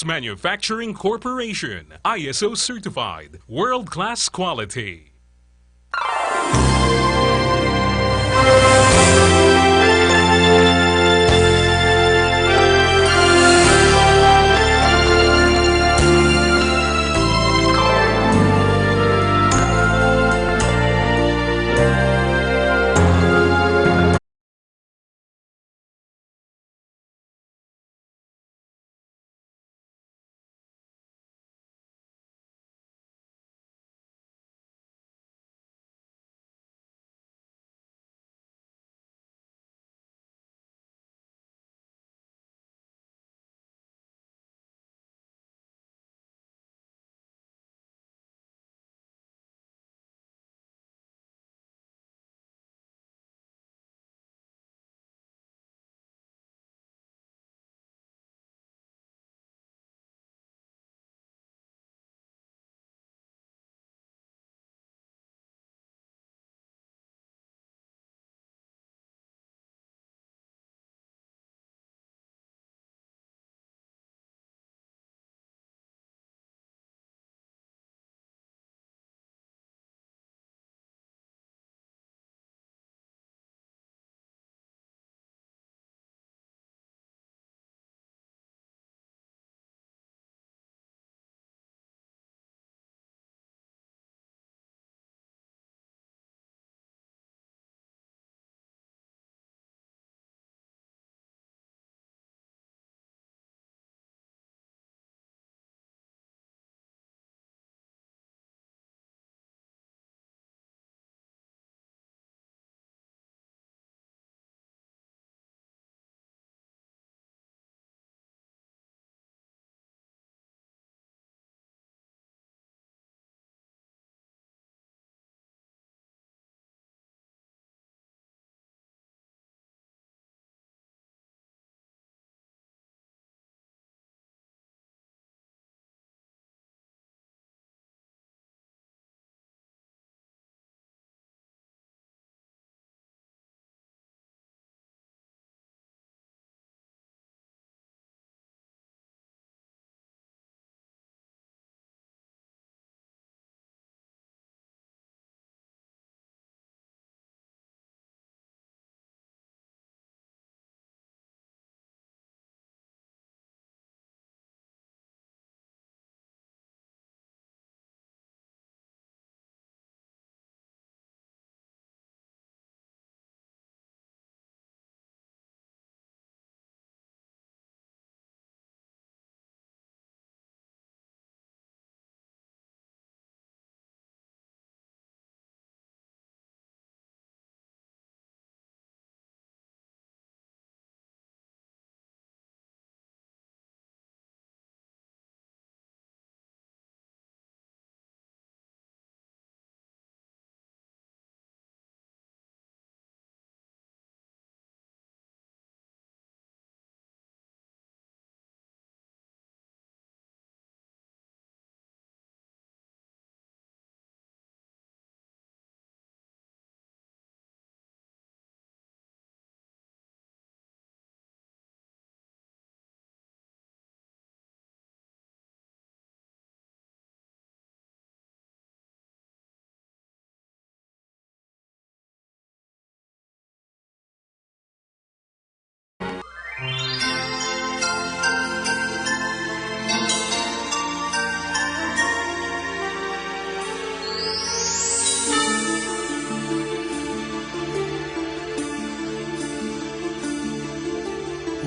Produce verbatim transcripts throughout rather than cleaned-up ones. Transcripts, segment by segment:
Manufacturing Corporation, I S O certified, world-class quality.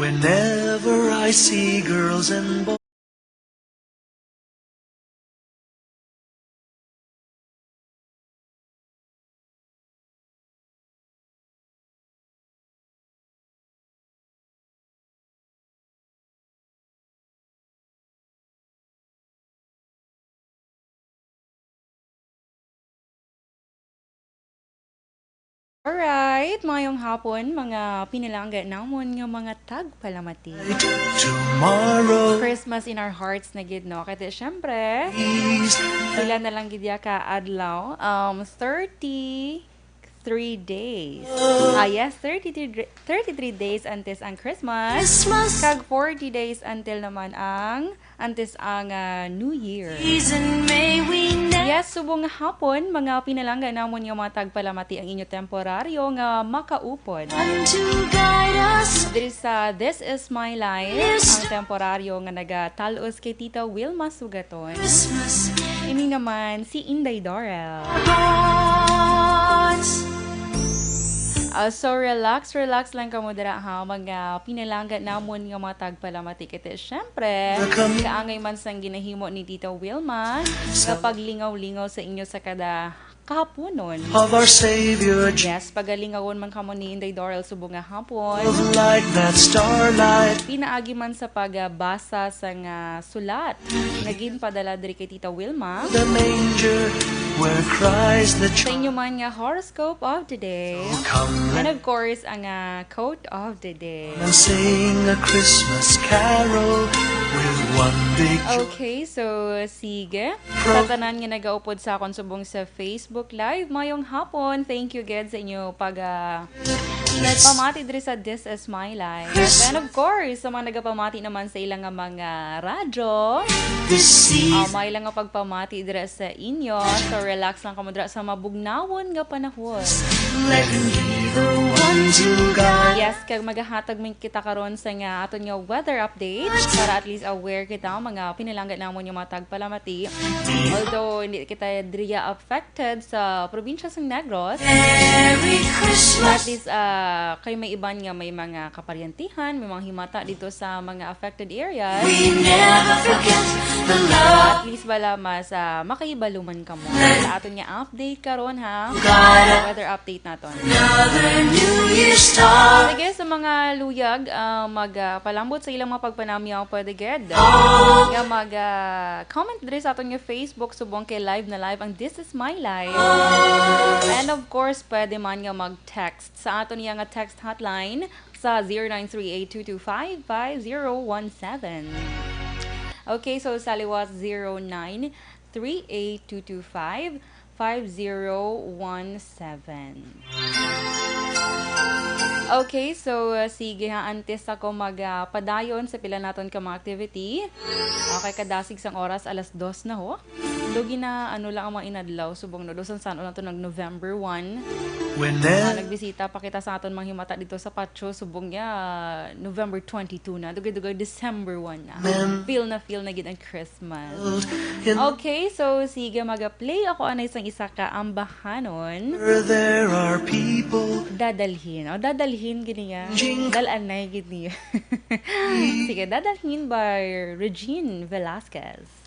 Whenever I see girls and boys. Alright, mayong hapon, mga pinalangga namon nga mga tagpalamati. Tomorrow. Christmas in our hearts na gid, no? Kaya syempre, pila na lang gid ya ka adlaw, um, thirty, three days. Ah, yes, thirty-three, thirty-three days antes ang Christmas. Christmas. Kag forty days until naman ang, antes ang, ah, New Year. Season may we never Yes, subong nga hapon, mga pinalangga namon nga mga tagpalamati, ang inyo temporaryo nga makaupod. One to guide us. Diri sa This Is My Life, Yes. ang temporaryo nga nagatal-os kay Tita Wilma Sugaton. Christmas. Ini naman si Inday Dorel. Hearts. Ah, so relax, relax lang kamo dira ha, mga pinalangga namon nga mga tagpalamati. Kay syempre, Welcome. kaangay man sang ginahimo ni Tita Wilma, nga So paglingaw-lingaw sa inyo sa kada kahaponon. Of our Savior, Yes, pagalingawon man kamo ni Inday Dorel subong nga hapon. Of light, that starlight. Pinaagi man sa pagbasa sa nga sulat nga ginpadala diri kay Tita Wilma. The manger where Christ the Sa inyo man nga horoscope of the day. So come, And of course, ang, ah, quote of the day. And sing a Christmas carol with one big Okay, so sige. Pro- Sa tanan nga nagaupod sa akon subong sa Facebook Live, mayong hapon. Thank you gid sa inyo pag, ah, Let's pamati diri sa This Is My Life. Chris- And of course, sa mga nagapamati naman sa ilang nga mga radyo, This is ah, may lang nga pagpamati dira sa inyo. So, relax lang kamo dira sa mabugnawon nga panahon. Let me be the one to guide. Yes, kag magahatag man kita karon sa nga aton nga weather update para at least aware kita, mga pinalangga namon nga mga tagpalamati. Although hindi kita diriya affected sa probinsya sang Negros, Merry Christmas. At least, ah, kay may iban nga may mga kaparyentihan, may mga himata dito sa mga affected areas. We never forget the love. At least bala mas, ah, makahibalo man kamo sa aton nga update karon, ha? God. Weather update naton. Another New Year's star. Sige, sa mga luyag, ah, mag, ah, palambot sa ilang mga pagpanamyaw, pwede gid. Oh. Nga mag, ah, comment diri sa aton nga Facebook, subong kay live na live ang This Is My Life. And of course, pwede man nga mag-text sa aton nga text hotline sa zero nine three eight two two five five zero one seven. Okay, so sa liwat, zero nine three eight two two five five zero one seven. Okay, so, uh, sige ha, antes ako mag, uh, padayon sa pila naton ka mga activity. Okay, kadasig sang oras, alas dos na ho. Lugi na, ano lang ang mga inadlaw, subong no, doon sa ano lang to, nag-November one. When Ah, there nagbisita pa kita sa aton mga himata dito sa Patio, subong niya, November twenty-two na, dugay-dugay December one na. Mem- Feel na feel na gid ang Christmas. In Okay, so sige, maga-play ako anay sang isa ka ambahanon. There are people Dadalhin. O, dadalhin gid niya. Jing- Dal-anay gid niya. Sige, Dadalhin by Regine Velasquez.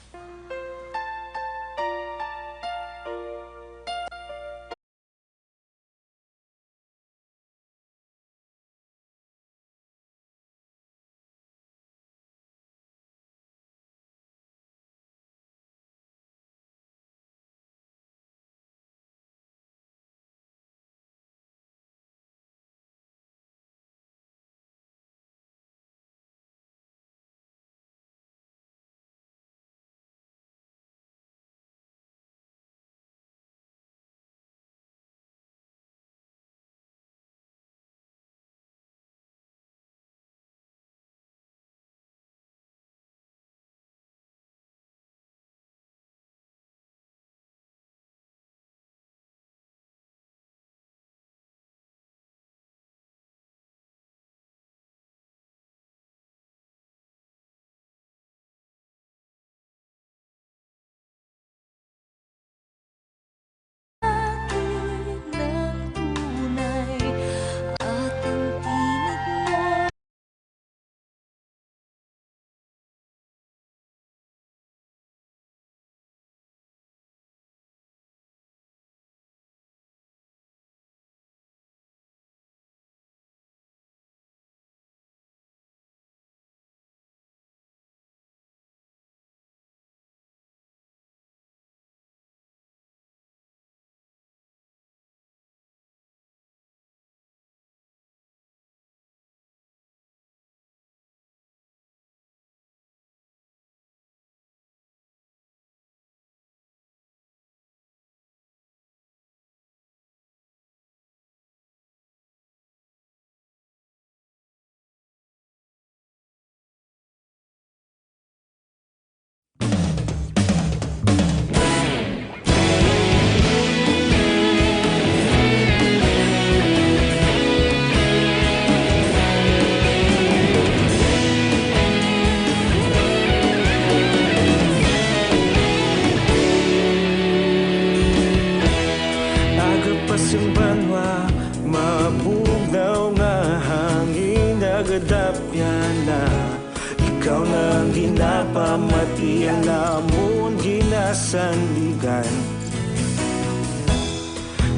Mati ang namon ginasandigan.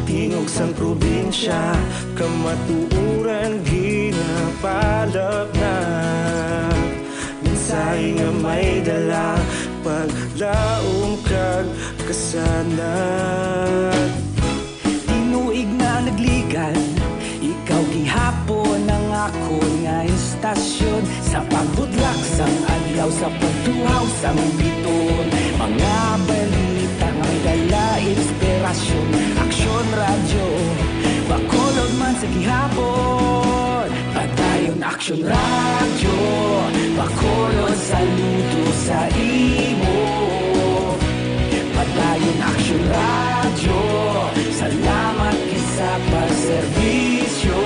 Tingog sang probinsya, kamatuoran ginapalapnag. Mensahe nga may dala, paglaom kag kasanag. Tinuig na nagligan, ikaw gihapon ang akon nga istasyon. Sa pagbutlak sang adlaw, sa pagtuhaw sang bituon, mga balita nga may dala inspirasyon. Aksyon Radyo, Bacolod man sa gihapon. Padayon Aksyon Radyo, Bacolod, saludo sa imo. Padayon Aksyon Radyo, salamat gid sa pagserbisyo.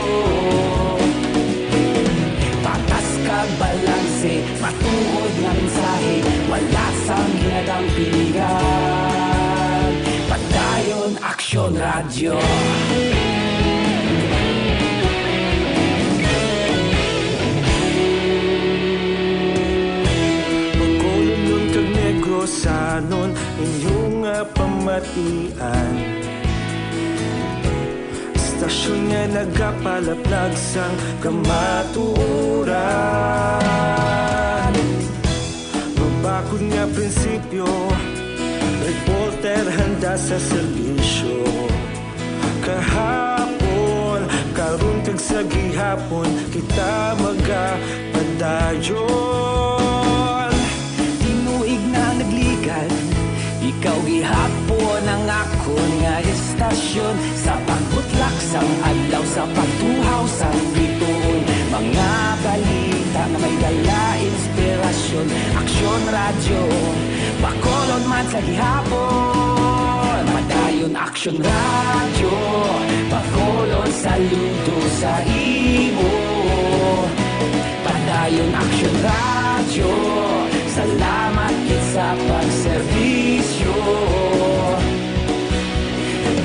Patas kag balanse, matuod nga mensahe, wala sang ginadampigan. Padayon Aksyon Radyo. Bacolodnon kag Negrosanon, inyo nga pamatian. Istasyon nga nagapalaplag sang kamatuoran. Mabakod nga prinsipyo, reporter handa sa serbisyo. Kahapon, karon kag sa gihapon, kita magapadayon. Tinuig na nagligan, ikaw gihapon ang akon nga istasyon. Sa pagbutlak sang adlaw, sa pagtuhaw sang bituon, mga balita nga may dala inspirasyon. Aksyon Radyo, Bacolod man sa gihapon. Padayon Aksyon Radyo, Bacolod, saludo sa imo. Padayon Aksyon Radyo, salamat gid sa pagserbisyo.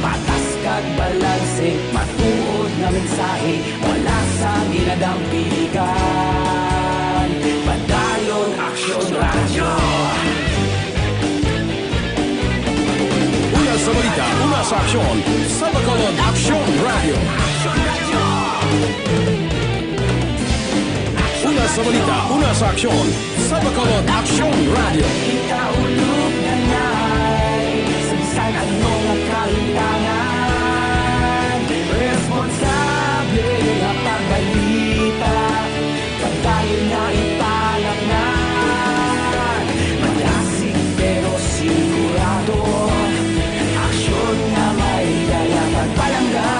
Patas kag balanse, matuod nga mensahe, wala sang ginadampigan. Padayon Aksyon Radyo. Una sa balita, una sa aksyon, sa Bacolod Aksyon Radyo. Una sa balita, una sa aksyon, sa Bacolod Aksyon Radyo. Ikaulog na nay, sa bisan ano nga kahitangan, responsable nga pagbalita. Padayon nga ipalapngan, madasig pero sigurado. Aksyon nga may dala pagpalangga.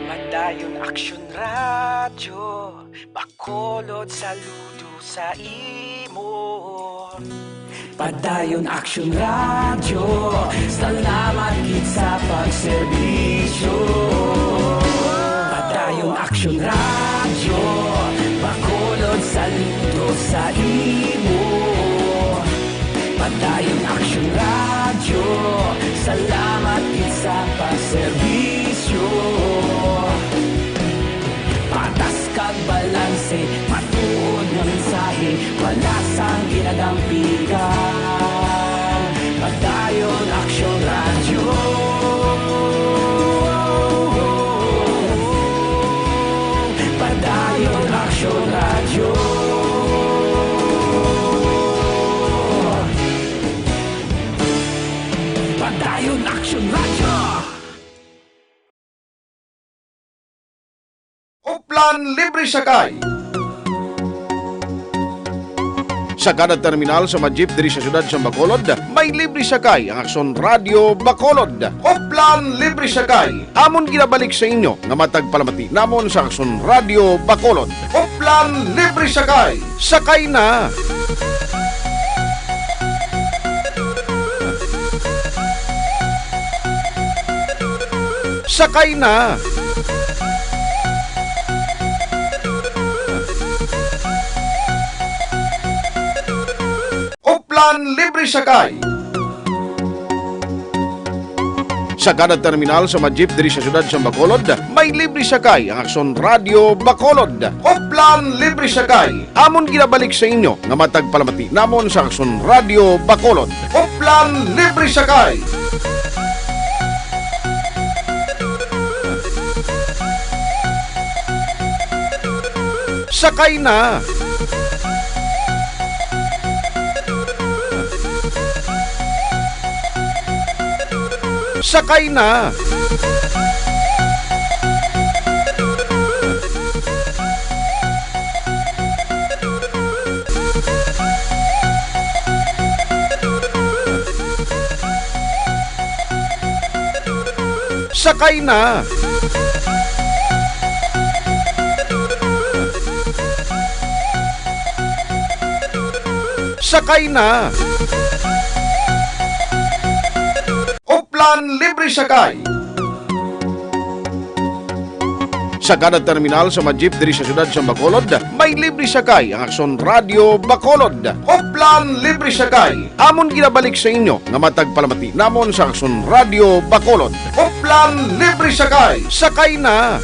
Padayon Aksyon Radyo, Bacolod, saludo sa imo. Padayon Aksyon Radyo, salamat gid sa pagserbisyo. Padayon Aksyon Radyo, Bacolod, saludo sa imo. Padayon Aksyon Radyo, salamat gid sa pagserbisyo. Patas kag balanse, matuod nga mensahe, wala sang ginadampigan. Padayon Aksyon Radyo. Padayon Aksyon Radyo. Padayon Aksyon Radyo. Oplan Libre Sakay. Sa kada terminal sa mga jeep diri sa siyudad sa Bacolod, may libre sakay ang Aksyon Radyo Bacolod. Oplan Libre Sakay. Amon ginabalik sa inyo nga matag palamati namon sa Aksyon Radyo Bacolod. Oplan Libre Sakay. Sakay na! Sakay na! Plan libre sakay. Sa kada terminal sa mga jeep diri sa siyudad sa Bacolod, may libre sakay ang Aksyon Radyo Bacolod. Uplan libre sakay. Amon ginabalik sa inyo nga matag palamati namon sa Aksyon Radyo Bacolod. Uplan libre sakay. Sakay na. Sakay na. Sakay na. Sakay na. Uplan libre sakay. Sa kada terminal sa mga jeep diri sa siyudad sa Bacolod, may libre sakay ang Aksyon Radyo Bacolod. Uplan libre sakay. Amon ginabalik sa inyo nga matag palamati namon sa Aksyon Radyo Bacolod. Uplan libre sakay. Sakay na.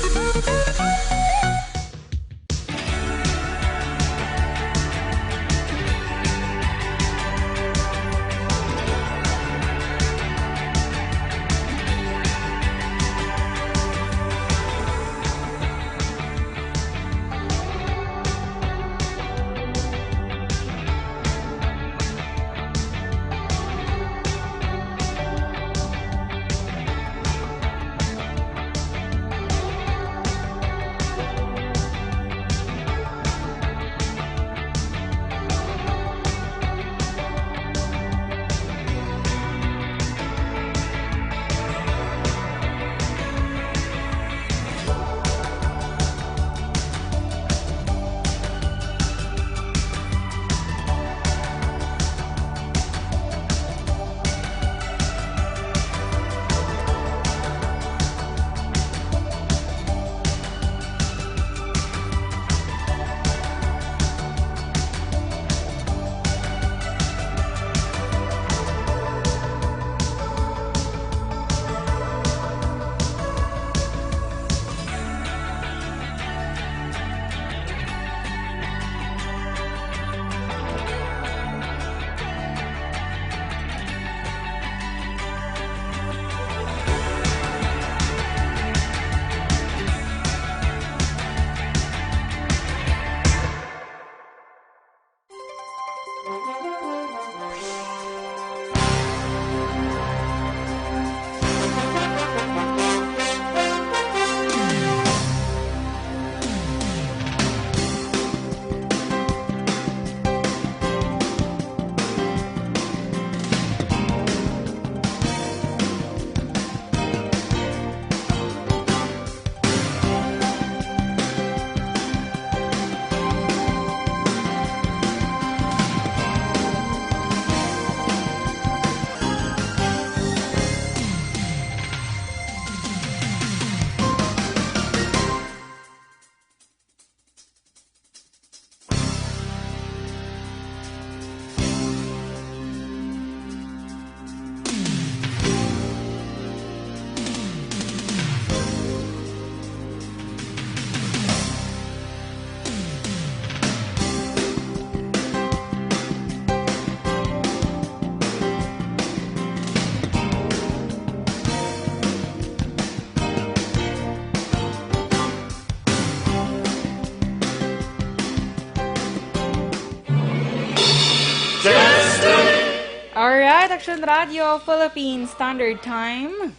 Alright, Action Radio Philippine Standard Time.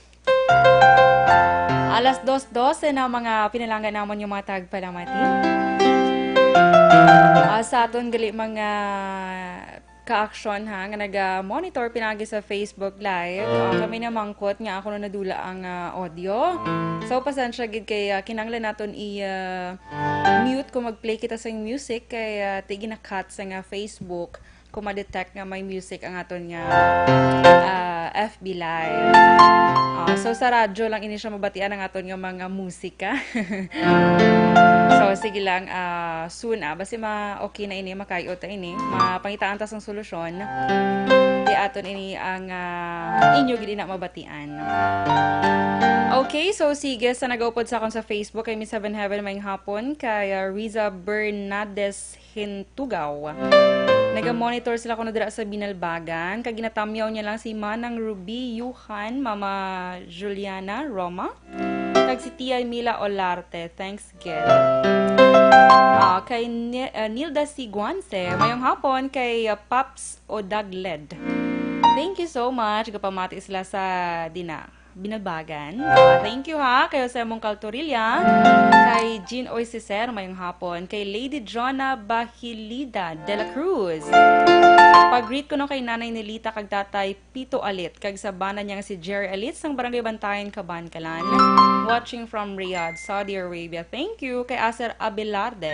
Alas dos dose na, mga pinalangga namon yung mga tagpalamati. Ah, sa aton gali mga ka-action, ha, nga naga-monitor pinagi sa Facebook Live. Ah, kami namangkot nga ako na nadula ang, ah, audio. So, pasensya gid kay, ah, kinanglan naton i, ah, mute kung mag-play kita sa music kay, ah, ti gina-cut sa nga Facebook kung ma-detect nga may music ang aton nga, ah, F B Live. Ah, so, sa radyo lang ini siya mabatian ang aton nga mga musika. So, sige lang, ah, soon, ah, basi ma-, okay na ini, makayot na ini, mapangitaan ta sang solusyon. Di aton ini ang, ah, inyo gid na mabatian. Okay, so sige, sa nagaupod sa akon sa Facebook, kay Miss Heaven Heaven, maayong hapon, kay, ah, Riza Bernades Hintugaw. Naga-monitor sila kuno dira sa Binalbagan, kag ginatamyaw niya lang si Manang Ruby Yuhan, Mama Juliana Roma, kag si Tia Mila Olarte. Thanks, girl. Ah, kay Ni-, ah, Nilda Siguanse, mayong hapon kay, ah, Paps Odagled. Thank you so much. Gapamati sila sa dina. Binalbagan. Ah, thank you, ha. Kay Jose Mongcal Torilla, kay Jean Oy Cicer, mayong hapon. Kay Lady Jonna Bahilida de la Cruz. Pag-greet ko no kay Nanay Nelita kag Tatay Pito Alit, kag sa bana niya nga si Jerry Alit sang Barangay Bantayan, Kabankalan. Watching from Riyadh, Saudi Arabia. Thank you kay Aser Abelarde.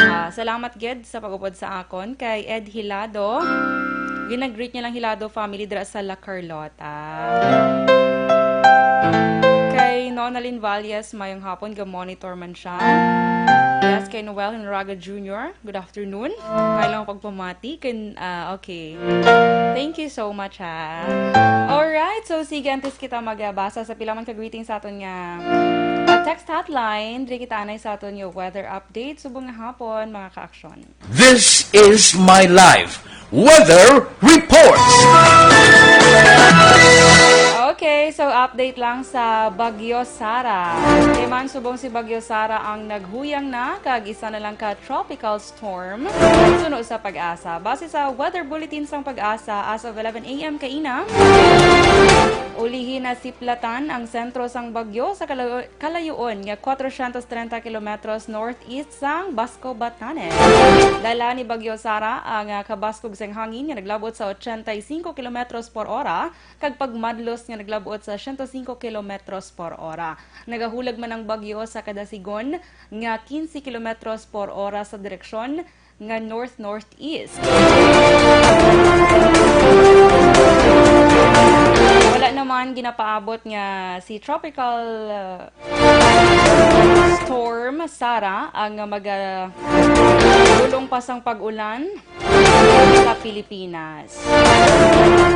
Ah, salamat gid sa pag-upod sa akon. Kay Ed Hilado, ginag-greet niya lang Hilado family dira sa La Carlota. Kay Nonalyn Valles, mayong hapon, ga-monitor man siya. Yes, kay Noel Henraga Junior, good afternoon. Kay lang pagpamati, kay, ah, okay. Thank you so much, ha. Alright, so sige, antes kita magbasa sa pila man ka greetings sa aton nga, ah, text hotline, diri kita anay sa aton nga weather update subong nga hapon, mga kaaksyon. This is my life. Weather reports. Okay, so update lang sa Bagyo Sara. Kay man subong si Bagyo Sara ang naghuyang na kag isa na lang ka tropical storm, suno sa PAGASA. Base sa weather bulletin sang PAGASA, as of eleven a m kaina, ulihi nasiplatan ang sentro sang bagyo sa kalayo-, kalayuon nga kwatrocientos treinta kilometros northeast sang Basco, Batanes. Dala ni Bagyo Sara ang, ah, kabaskog sang hangin nga naglab-ot sa ochenta y cinco kilometros por ora kag pagmadlos nga naglab-ot sa siyento singko kilometros por ora. Nagahulag man ang bagyo sa kadasigon nga quince kilometros por ora sa direksyon nga north-northeast. Wala naman ginapaabot nga si Tropical, uh, Storm Sara ang magadulong pa sang pag-ulan sa Pilipinas.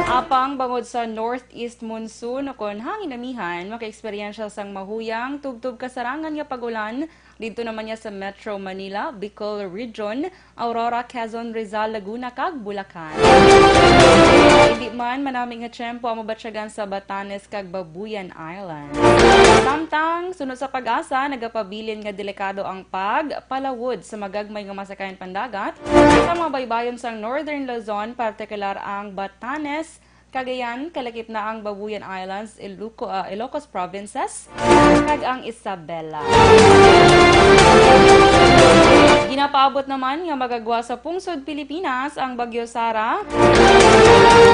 Apang bangod sa northeast monsoon ukon hangin amihan, makaeksperyensya sang mahuyang tubtob kasarangan nga pag-ulan didto naman niya sa Metro Manila, Bicol Region, Aurora, Quezon, Rizal, Laguna, kag Bulacan. Hindi man manami nga tiyempo ang mabatyagan sa Batanes kag Babuyan Island. Samtang, suno sa PAGASA, nagapabilin nga delikado ang pagpalawod sa magagmay nga masakayan pandagat sa mga baybayon sang Northern Luzon, partikular ang Batanes, Cagayan, kalakip na ang Babuyan Islands, Iloco-, ah, Ilocos Provinces, kag ang Isabela. Ginapaabot naman nga magagwa sa pungsod Pilipinas ang Bagyo Sara.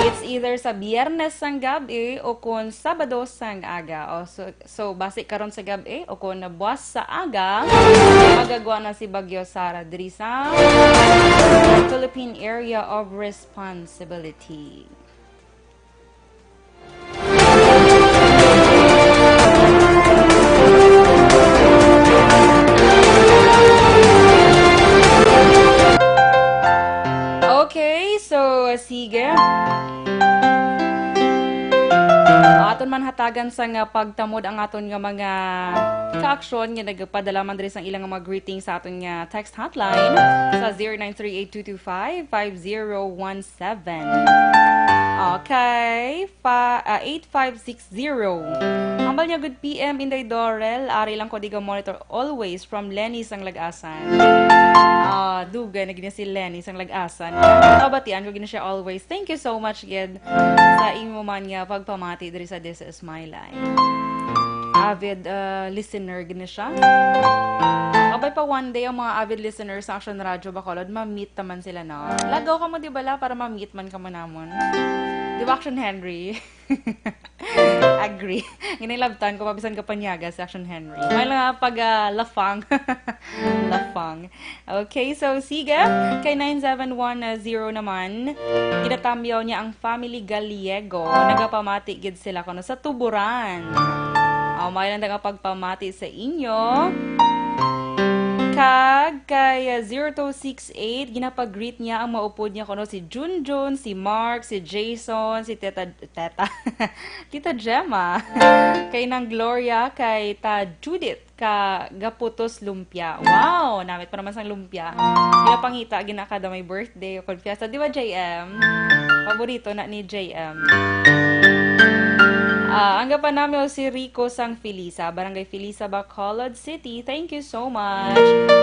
It's either sa Biyernes sang gab-i o kon Sabado sang aga. O, so, so, basi karon sa gab-i o kon buwas sa aga, magagwa na si Bagyo Sara diri sa Philippine Area of Responsibility. Okay, so, sige. Aton man hatagan sa nga pagtamod ang aton nga mga kaaksyon nga nagpadala man diri sang ilang mga greetings sa aton nga text hotline sa zero nine three eight two two five five zero one seven. Okay, pa, ah, eight five six zero. Hambal niya, "Good P M, Inday Dorel. Ari lang ko di ga-monitor always from Lenny sang Lag-asan." Ah, dugay na gid na si Lenny sang Lag-asan. Nabatian ko gid na siya always. Thank you so much gid sa imo man nga pagpamati diri sa This Is My Life. Avid, ah, listener gid na siya. Abay pa one day ang mga avid listeners sa Action Radio Bacolod, ma-meet naman sila, no? Lagaw kamo, di bala, para ma-meet man kamo namon. Di ba, Action Henry? Agree. Ginilabtan ko, mabisan ka panyaga sa Action Henry. May nga pag, ah, lafang. Lafang. Okay, so sige. Kay nine seven one zero naman, ginatamyaw niya ang family Gallego. Nagapamati gid sila kuno sa Tuburan. Aw, may lang nga pagpamati sa inyo. Kag kay, ah, zero two six eight, ginapag-greet niya ang maupod niya kuno si Junjun, si Mark, si Jason, si Teta, Teta, Tita Gemma, kay Nang Gloria, kay Ta Judith, ka gaputos lumpia. Wow! Namit pa naman sang lumpia. Ginapangita, ginakada may birthday o kon fiesta. Di ba, J M? Paborito na ni J M. Ah, ang gapanamyo si Rico sang Felisa, Barangay Felisa, Bacolod City. Thank you so much.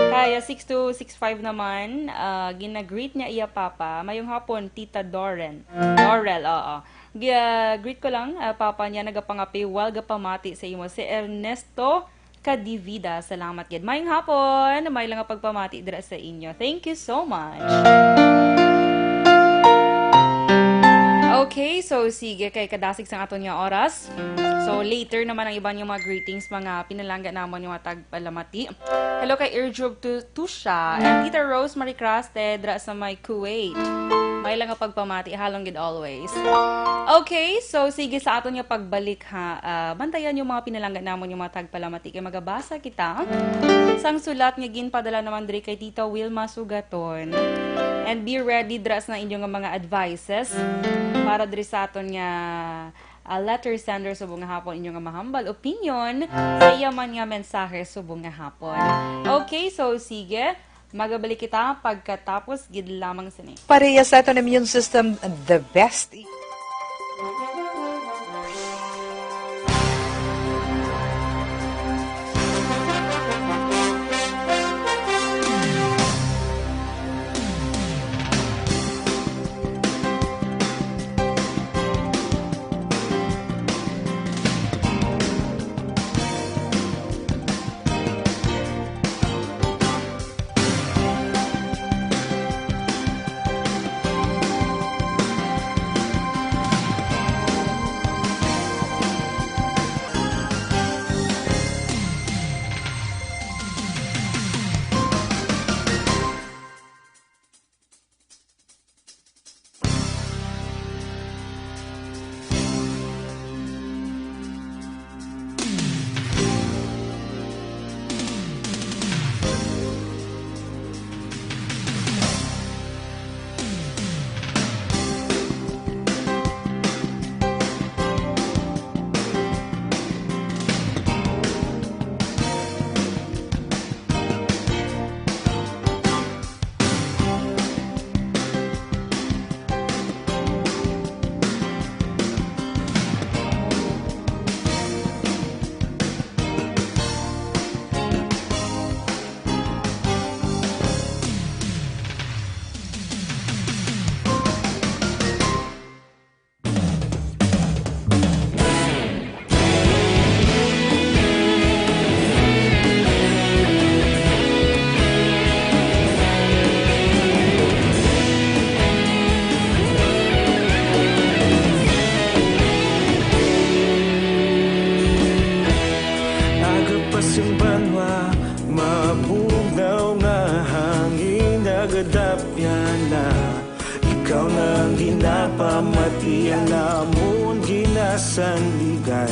Kaya six two six five naman, ah, ginagreet niya iya papa. Mayong hapon, Tita Doren. Dorel, oo. Gi-, ah, greet ko lang, ah, papa niya nagapangapi, wal gapamati sa imo, si Ernesto Kadivida. Salamat gid. Mayong hapon. May lang nga pagpamati dira sa inyo. Thank you so much. Okay, so sige, kay kadasig sang aton nga oras. So later naman ang iban yung mga greetings, mga pinalangga namon yung mga tagpalamati. Hello kay Irjub Tu-, Tusha and Tita Rose Marie Craste dra sa may Kuwait. May lang nga pagpamati, halong gid always. Okay, so sige sa aton nga pagbalik ha. Ah, bantayan yung mga pinalangga namon yung mga tagpalamati kay magabasa kita sang sulat nga ginpadala naman diri kay Tita Wilma Sugaton. And be ready dra sa inyo nga mga advices para diri sa aton nga, ah, letter sender subong nga hapon, inyo nga mahambal opinion sa iya man nga mensahe subong nga hapon. Okay, so sige, magabalik kita pagkatapos gid lamang sini. Pareha sa aton immune system, the best. Aga pa sing banwa, mabugnaw nga hangin nagadapyan na. Ikaw na ang ginapamati, ang amon ginasandigan.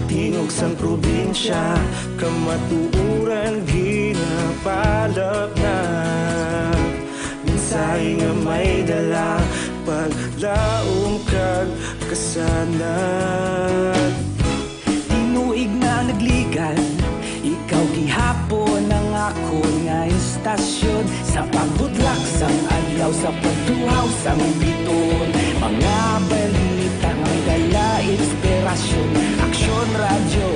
Tingog sang probinsya, kamatuoran ginapalapnag. Mensahe nga may dala, paglaom kag kasanag. Tinuig na nagligan, ikaw gihapon ang akon nga istasyon. Sa pagbudlak sang adlaw, sa pagtuhaw sang biton, mga balita nga may dala inspirasyon. Aksyon Radyo,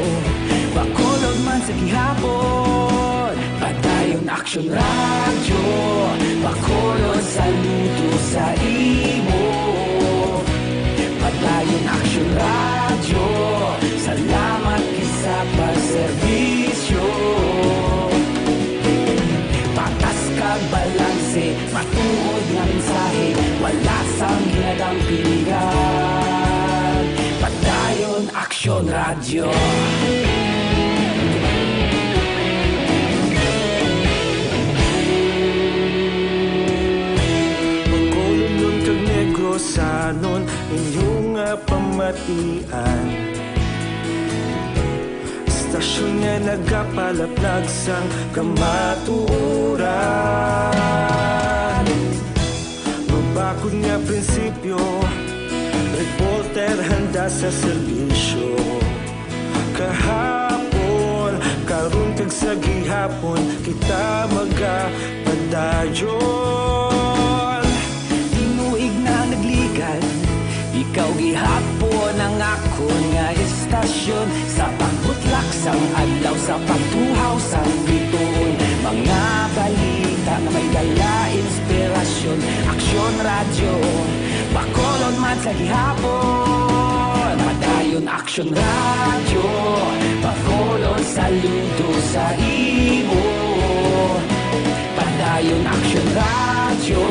Bacolod man sa gihapon. Padayon Aksyon Radyo, Bacolod, saludo sa imo. Padayon Aksyon Radyo, salamat gid sa pagserbisyo. Patas kag balanse, matuod nga mensahe, wala sang ginadampingan. Padayon Aksyon Radyo. Bacolodnon kag Negrosanon, inyo nga pamatian. Basta Aksyon nga nagapalaplag sang kamatuoran. Mabakod nga prinsipyo, reporter handa sa serbisyo. Kahapon, karon kag sa gihapon, kita magapadayon. Tinuig na nagligad, ikaw gihapon ang akon nga istasyon. Sa pagbutlak sang adlaw, sa pagtuhaw sang bituon, mga balita nga may dala inspirasyon. Aksyon Radyo, Bacolod man sa gihapon. Padayon Aksyon Radyo, Bacolod, saludo sa imo. Padayon Aksyon Radyo,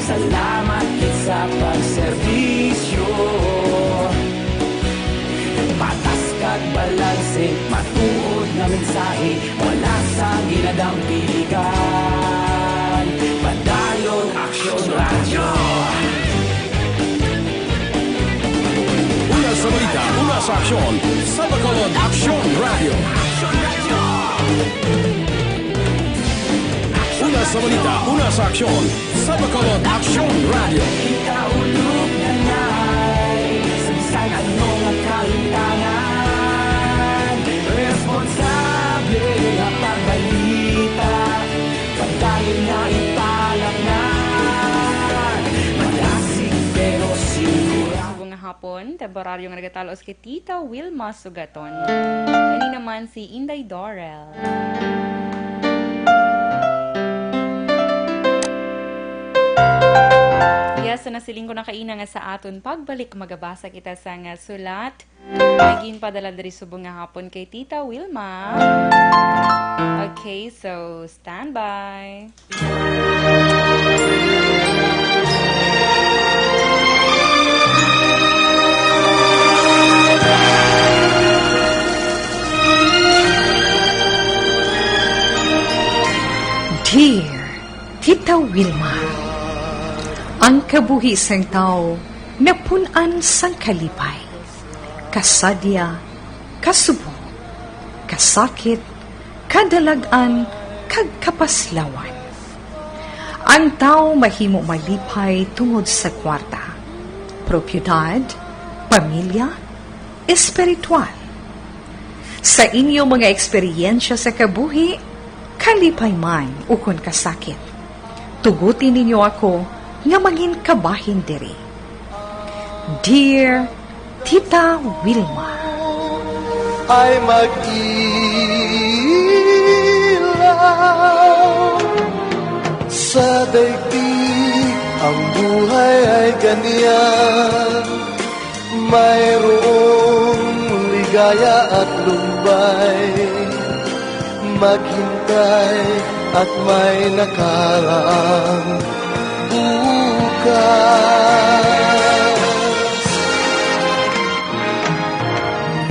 salamat gid sa pagserbisyo. Patas kag balanse, matuod nga mensahe, wala sang ginadampigan. Padayon Aksyon Radyo. Una sa balita, una sa aksyon, sa Bacolod Aksyon Radyo. Una sa balita, una sa aksyon, sa Bacolod Aksyon Radyo. Ikaulog na ngay sa bisan ano nga kalimtangan. Responsable nga pagbalita, pagdayon nga ipalaknag. Malasig pero sigurado. Subong nga hapon, temporaryo nga nagatalos kay Tita Wilma Sugaton. Ini naman si Inday Dorel. Yes, so nasiling ko na kaina nga sa aton pagbalik, magabasa kita sa nga sulat nga ginpadala diri subong nga hapon kay Tita Wilma. Okay, so stand by. Dear Tita Wilma, ang kabuhi sang tawo napun-an sang kalipay, kasadya, kasubong, kasakit, kadalag-an, kag kapaslawan. Ang tawo mahimo malipay tungod sa kwarta, propiedad, pamilya, espiritual. Sa inyo mga eksperyensya sa kabuhi, kalipay man ukon kasakit, tuguti ninyo ako nga mangin kabahin diri. Dear Tita Wilma. Ay mag-ilaw sa daigdig, ang buhay ay ganyan. Mayroong ligaya at lumbay, maghintay at may nakaraang bukas.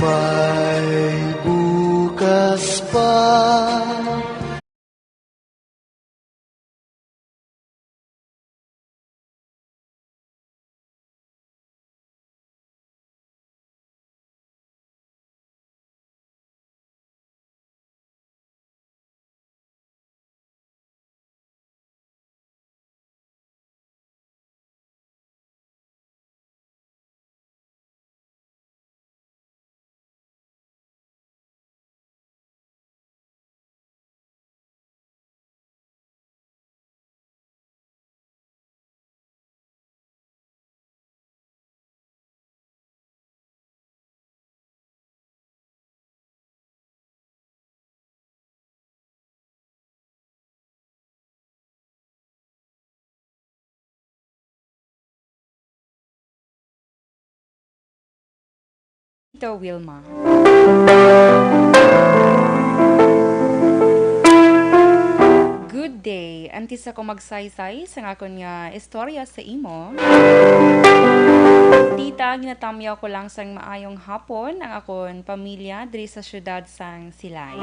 May bukas pa. Tita Wilma. Good day. Antes ako magsaysay sa akon nga istorya sa imo, Tita, ginatamyaw ko lang sang maayong hapon ang akon pamilya diri sa siyudad sang Silay.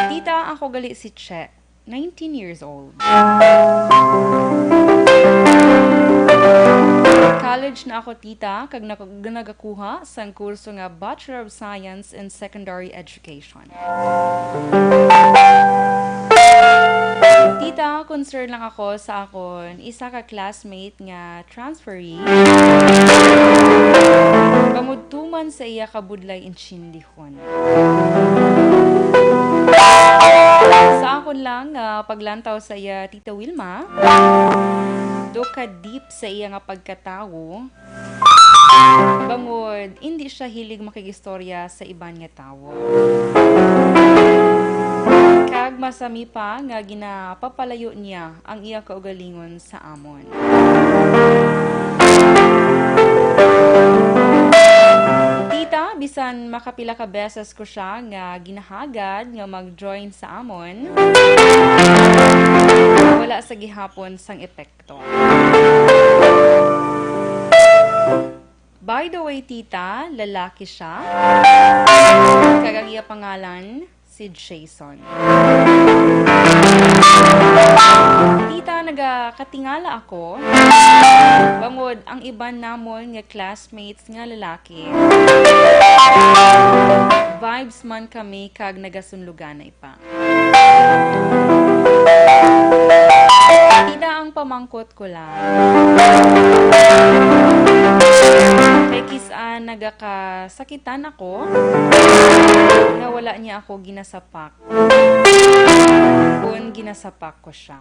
Tita, ako gali si Che, nineteen years old. College na ako, tita, kag nag-, nagakuha sang kurso nga Bachelor of Science in Secondary Education. Tita, concern lang ako sa akon isa ka classmate nga transferee, bangod tuman sa iya kabudlay intsindihon. Sa akon lang nga paglantaw sa iya, Tita Wilma, do ka deep sa iya nga pagkatawo, bangod indi siya hilig makig-istorya sa iban nga tawo. Kag masami pa nga ginapapalayo niya ang iya kaugalingon sa amon. Tita, bisan makapila ka beses ko siya nga ginahagad nga mag-join sa amon, wala sa gihapon sang epekto. By the way, tita, lalaki siya. Kag ang iya pangalan, si Jason. Tita, nagakatingala ako. Bangod ang iban namon nga classmates nga lalaki, vibes man kami kag nagasunluganay pa. Tita, ang pamangkot ko lang, kay kis-a nagakasakitan ako nga wala niya ako ginasapak, kun ginasapak ko siya.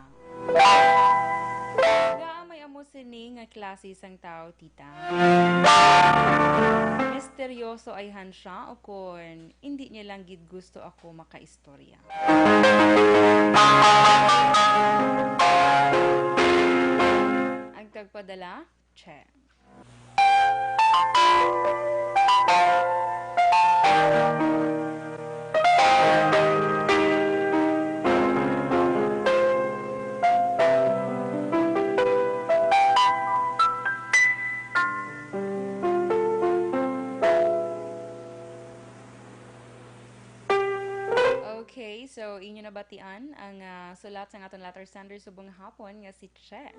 Ngaa may amo sini nga klase sang tawo, tita? Misteryoso ayhan siya, o kon indi niya lang gid gusto ako makaistorya? Ang tagpadala, Che. Okay, so inyo nabatian ang, ah, sulat sang aton letter sender subong nga hapon nga si Che.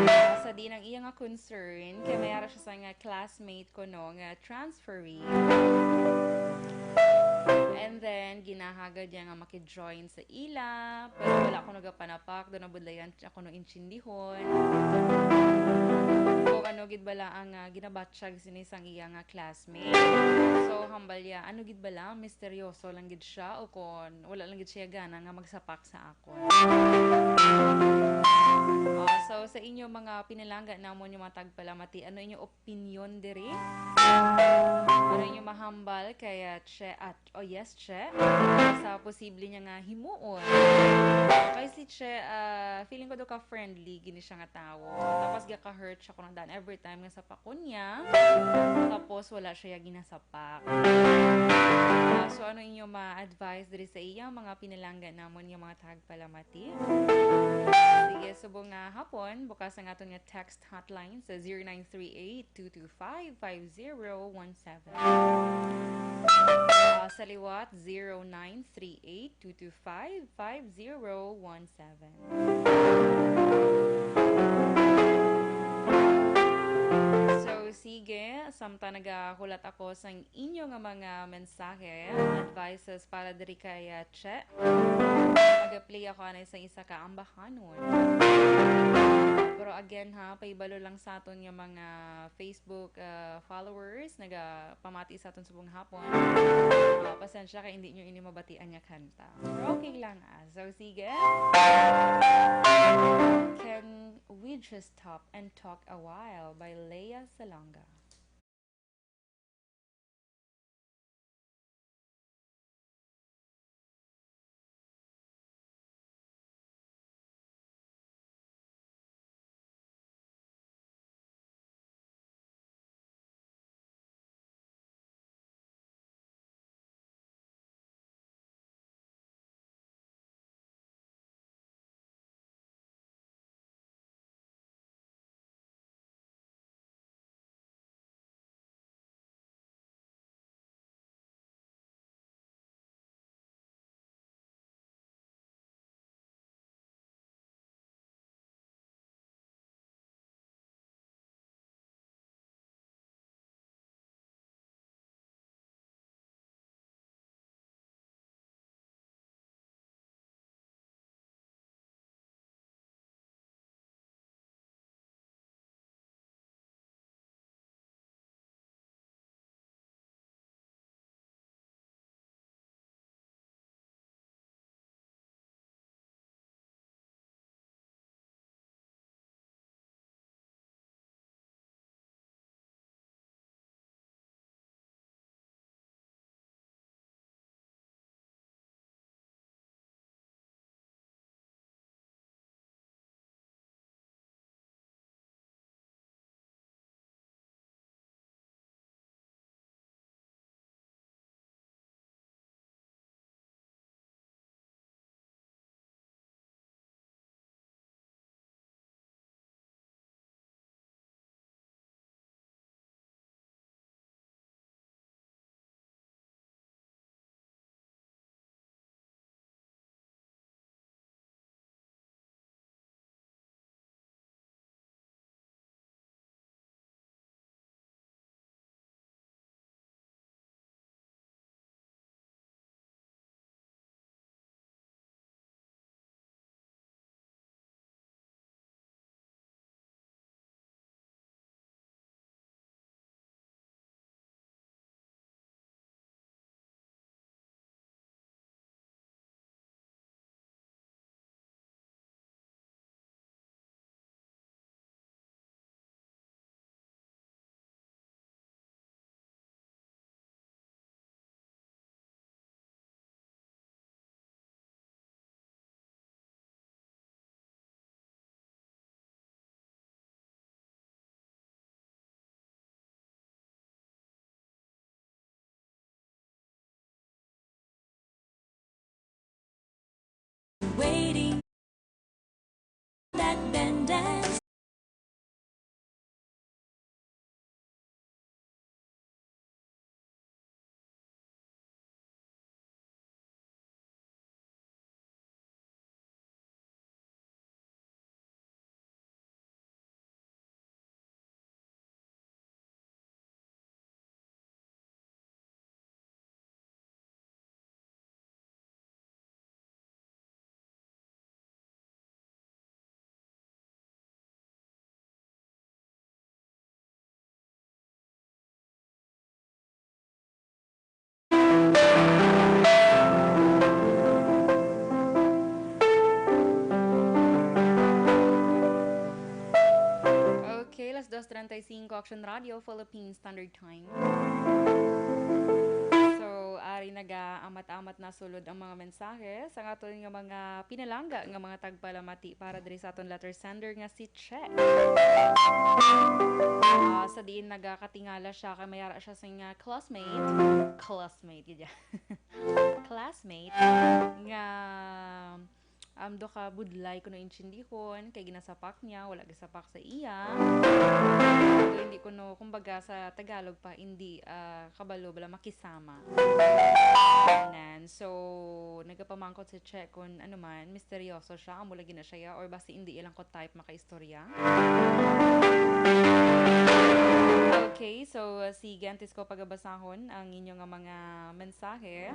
Ah, sa diin ang iya nga concern kay may ara siya sa nga classmate ko, no, nga transferee. And then ginahagad niya nga maki-join sa ila, pero wala ko nagapanapak, do nabudlayan ako no intindihon kung ano gid bala ang, ah, ginabatyag sini sang iya nga classmate. So, hambal ya, ano gid bala, misteryoso lang gid siya o kon wala lang gid siya gana nga magsapak sa akon. Ah, so, sa inyo mga pinalangga namon, yung mga tagpalamati, ano inyo opinyon diri? Ano inyo mahambal kay, ah, Che, ah, oh yes, Che, sa posible niya nga himuon? Kay si Che, ah, feeling ko do ka friendly gini siya nga tawo. Tapos gaka-hurt siya kuno daan every time nga sapakon niya. Tapos wala siya ginasapak. Ah, so ano inyo ma-advise diri sa iya, mga pinalangga namon nga mga tagpalamati? Sige, subong nga hapon, bukas ang aton nga text hotline sa zero nine three eight two two five five zero one seven. Ah, sa liwat, zero nine three eight two two five five zero one seven. So, sige, samtang nagahulat ako sang inyo nga mga mensahe, advices para diri kay, ah, Che, mag-play ako anay sa isa ka ambahanon. Pero again ha, pahibalo lang sa aton nga mga Facebook, ah, followers, nagapamati sa aton subong hapon. Ah, pasensya kay hindi nyo ini mabatian nga kanta. Pero okay lang, ah. So, sige. Can We Just Stop and Talk a While by Lea Salonga. Action Radio, Philippine Standard Time. So, ari nagaamat-amat na sulod ang mga mensahe sa aton nga mga pinalangga nga mga tagpalamati para diri sa aton letter sender nga si Che. Ah, sa diin nagakatingala siya kay may ara siya sing, ah, classmate. Classmate, gid ya. Classmate nga, um, do ka budlay kuno intindihon kay ginasapak niya, wala gisapak sa iya. So, hindi kuno, kumbaga sa Tagalog pa, hindi, ah, kabalo bala makisama. Anan. So, nagapamangkot si Che kung ano man, misteryoso siya, amo lagi na siya, or basi hindi ilang ko type makaistorya. Okay, so, uh, sige, antes ko pagabasahon ang inyo nga mga mensahe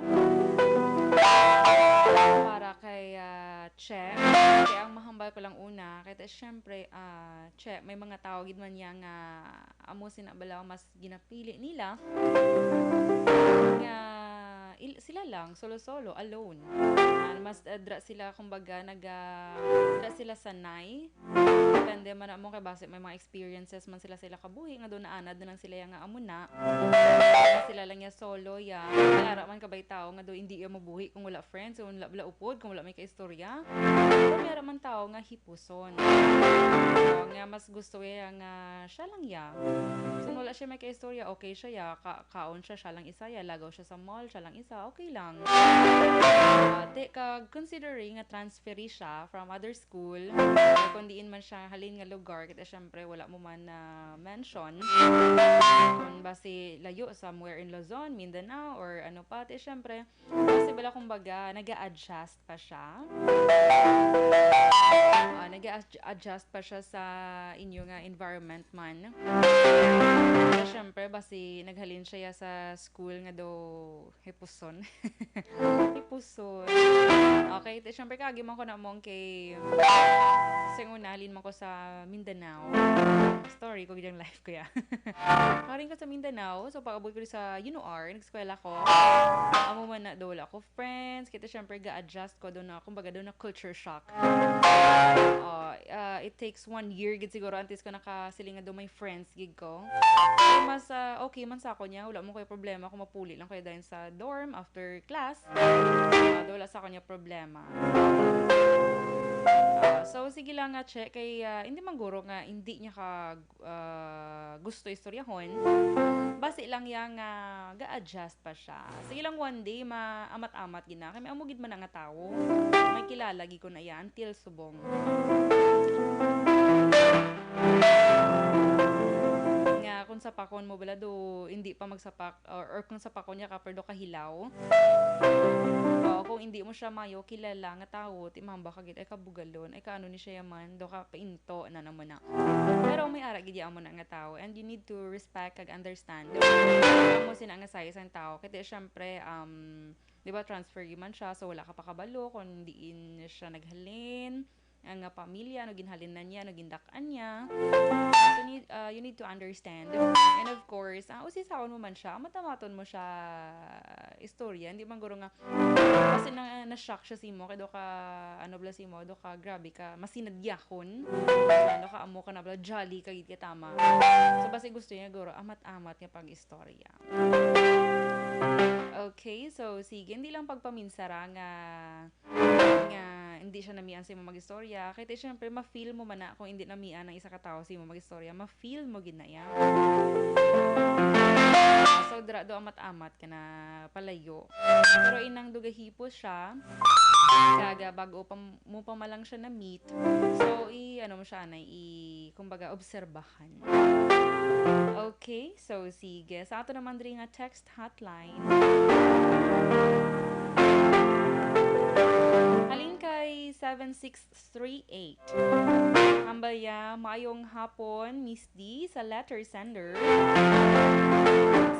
para kay, ah, Che. Kaya ang mahambal ko lang una, kaya syempre, ah, Che, may mga tao gid man niya nga amo sina bala mas ginapili nila nga il-, sila lang, solo-solo, alone. Ah, mas, ah, dra sila, kumbaga, naga-, dra sila sanay. Depende man amo kay basi may mga experiences man sila, sila kabuhi nga doon naanad na lang sila ya nga amo na. Sila lang ya solo ya. May ara man kabay tao nga do hindi ya mabuhi kung wala friends, kung wala, wala upod, kung wala may kaistorya. Pero may ara man tao nga hipuson. Ah, nga mas gusto ya nga siya lang ya. So, wala siya may kaistorya, okay siya ya. Ka-, kaon siya, siya lang isa ya. Lagaw siya sa mall, siya lang isa, okay lang. Ah, te-, kag considering nga transferee siya from other school, or kung diin man siya halin nga lugar, kaya syempre wala mo man na mention. Kung basi layo, somewhere in Luzon, Mindanao, or ano pa, te, syempre, basi bala, kumbaga, nag-a-adjust pa siya. Ah, nag-a-adjust pa siya sa inyo nga environment man. Kaya syempre, basi naghalin siya sa school nga do hipuson. Hipuson. Okay, te, syempre, kaagi man ko na mong kay sing una, halin man ko sa Mindanao. Story ko, gidang life ko ya. Karin ko sa Mindanao, so pag-abot ko sa UNOR, nag-eskwela ko. Amo man na, do wala ko friends. Kita syempre, ga-adjust ko, do na, kumbaga, do na culture shock. Oh, ah, it takes one year gid siguro antes ko nakasiling nga do may friends gid ko. Pero mas, ah, okay man sa ako niya, wala mo ko'y problema kung mapuli lang kayo dahil sa dorm after class. Ah, do wala sa ako niya problema. Ah, so, sige lang nga, Che, kay, ah, hindi man guro nga hindi niya ka, ah, gusto istoryahon. Basi lang ya nga ga-adjust pa siya. Sige lang, one day, maamat-amat gid na. Kay may amo gid man na nga tawo. May kilala gid ko na iya until subong. Nga kung sapakon mo bala do, hindi pa magsapak, or, or kung sapakon niya ka, pero do kahilaw. O, kung hindi mo siya mayo kilala nga tawo, ti mamba ka gid, ay kabugalon, ay kaano ni siya yaman, do ka painto na naman na. Pero may ara gid ya amo na nga tawo, and you need to respect kag understand. Amo sina nga size ang tawo. Kaya syempre, um, di ba, transferee man siya, so wala ka pa kabalo kung diin siya naghalin, ang nga pamilya, ano ginhalin na niya, ano gindak-an niya. So, need, uh, you need to understand. And of course, ah, usisaon mo man siya, matamaton mo siya istorya. Hindi man guro nga, kasi na, na-shock siya sa imo, kay do ka, ano bala sa imo, do ka, grabe ka, masinadyahon. Ano ka, amo ka na bala, jolly ka, gid ka tama. So, basi gusto niya, guro, amat-amat nga pag-istorya. Okay, so, sige, hindi lang pagpaminsara nga nga hindi siya namian sa imo mag-istorya. Kay ti, syempre, ma-feel mo man na kung hindi namian ang isa ka tawo sa imo mag-istorya, ma-feel mo gid na iya. So, dira do amat-amat ka na palayo. Pero inang do gahipos siya, kaga bago pa mo pa man lang siya na-meet. So, i-, ano mo siya, anay, i-, kumbaga, obserbahan. Okay, so sige. Sa ato naman diri nga text hotline. Halin kay seven six three eight. Ambaya, maayong hapon, Miss D, sa letter sender.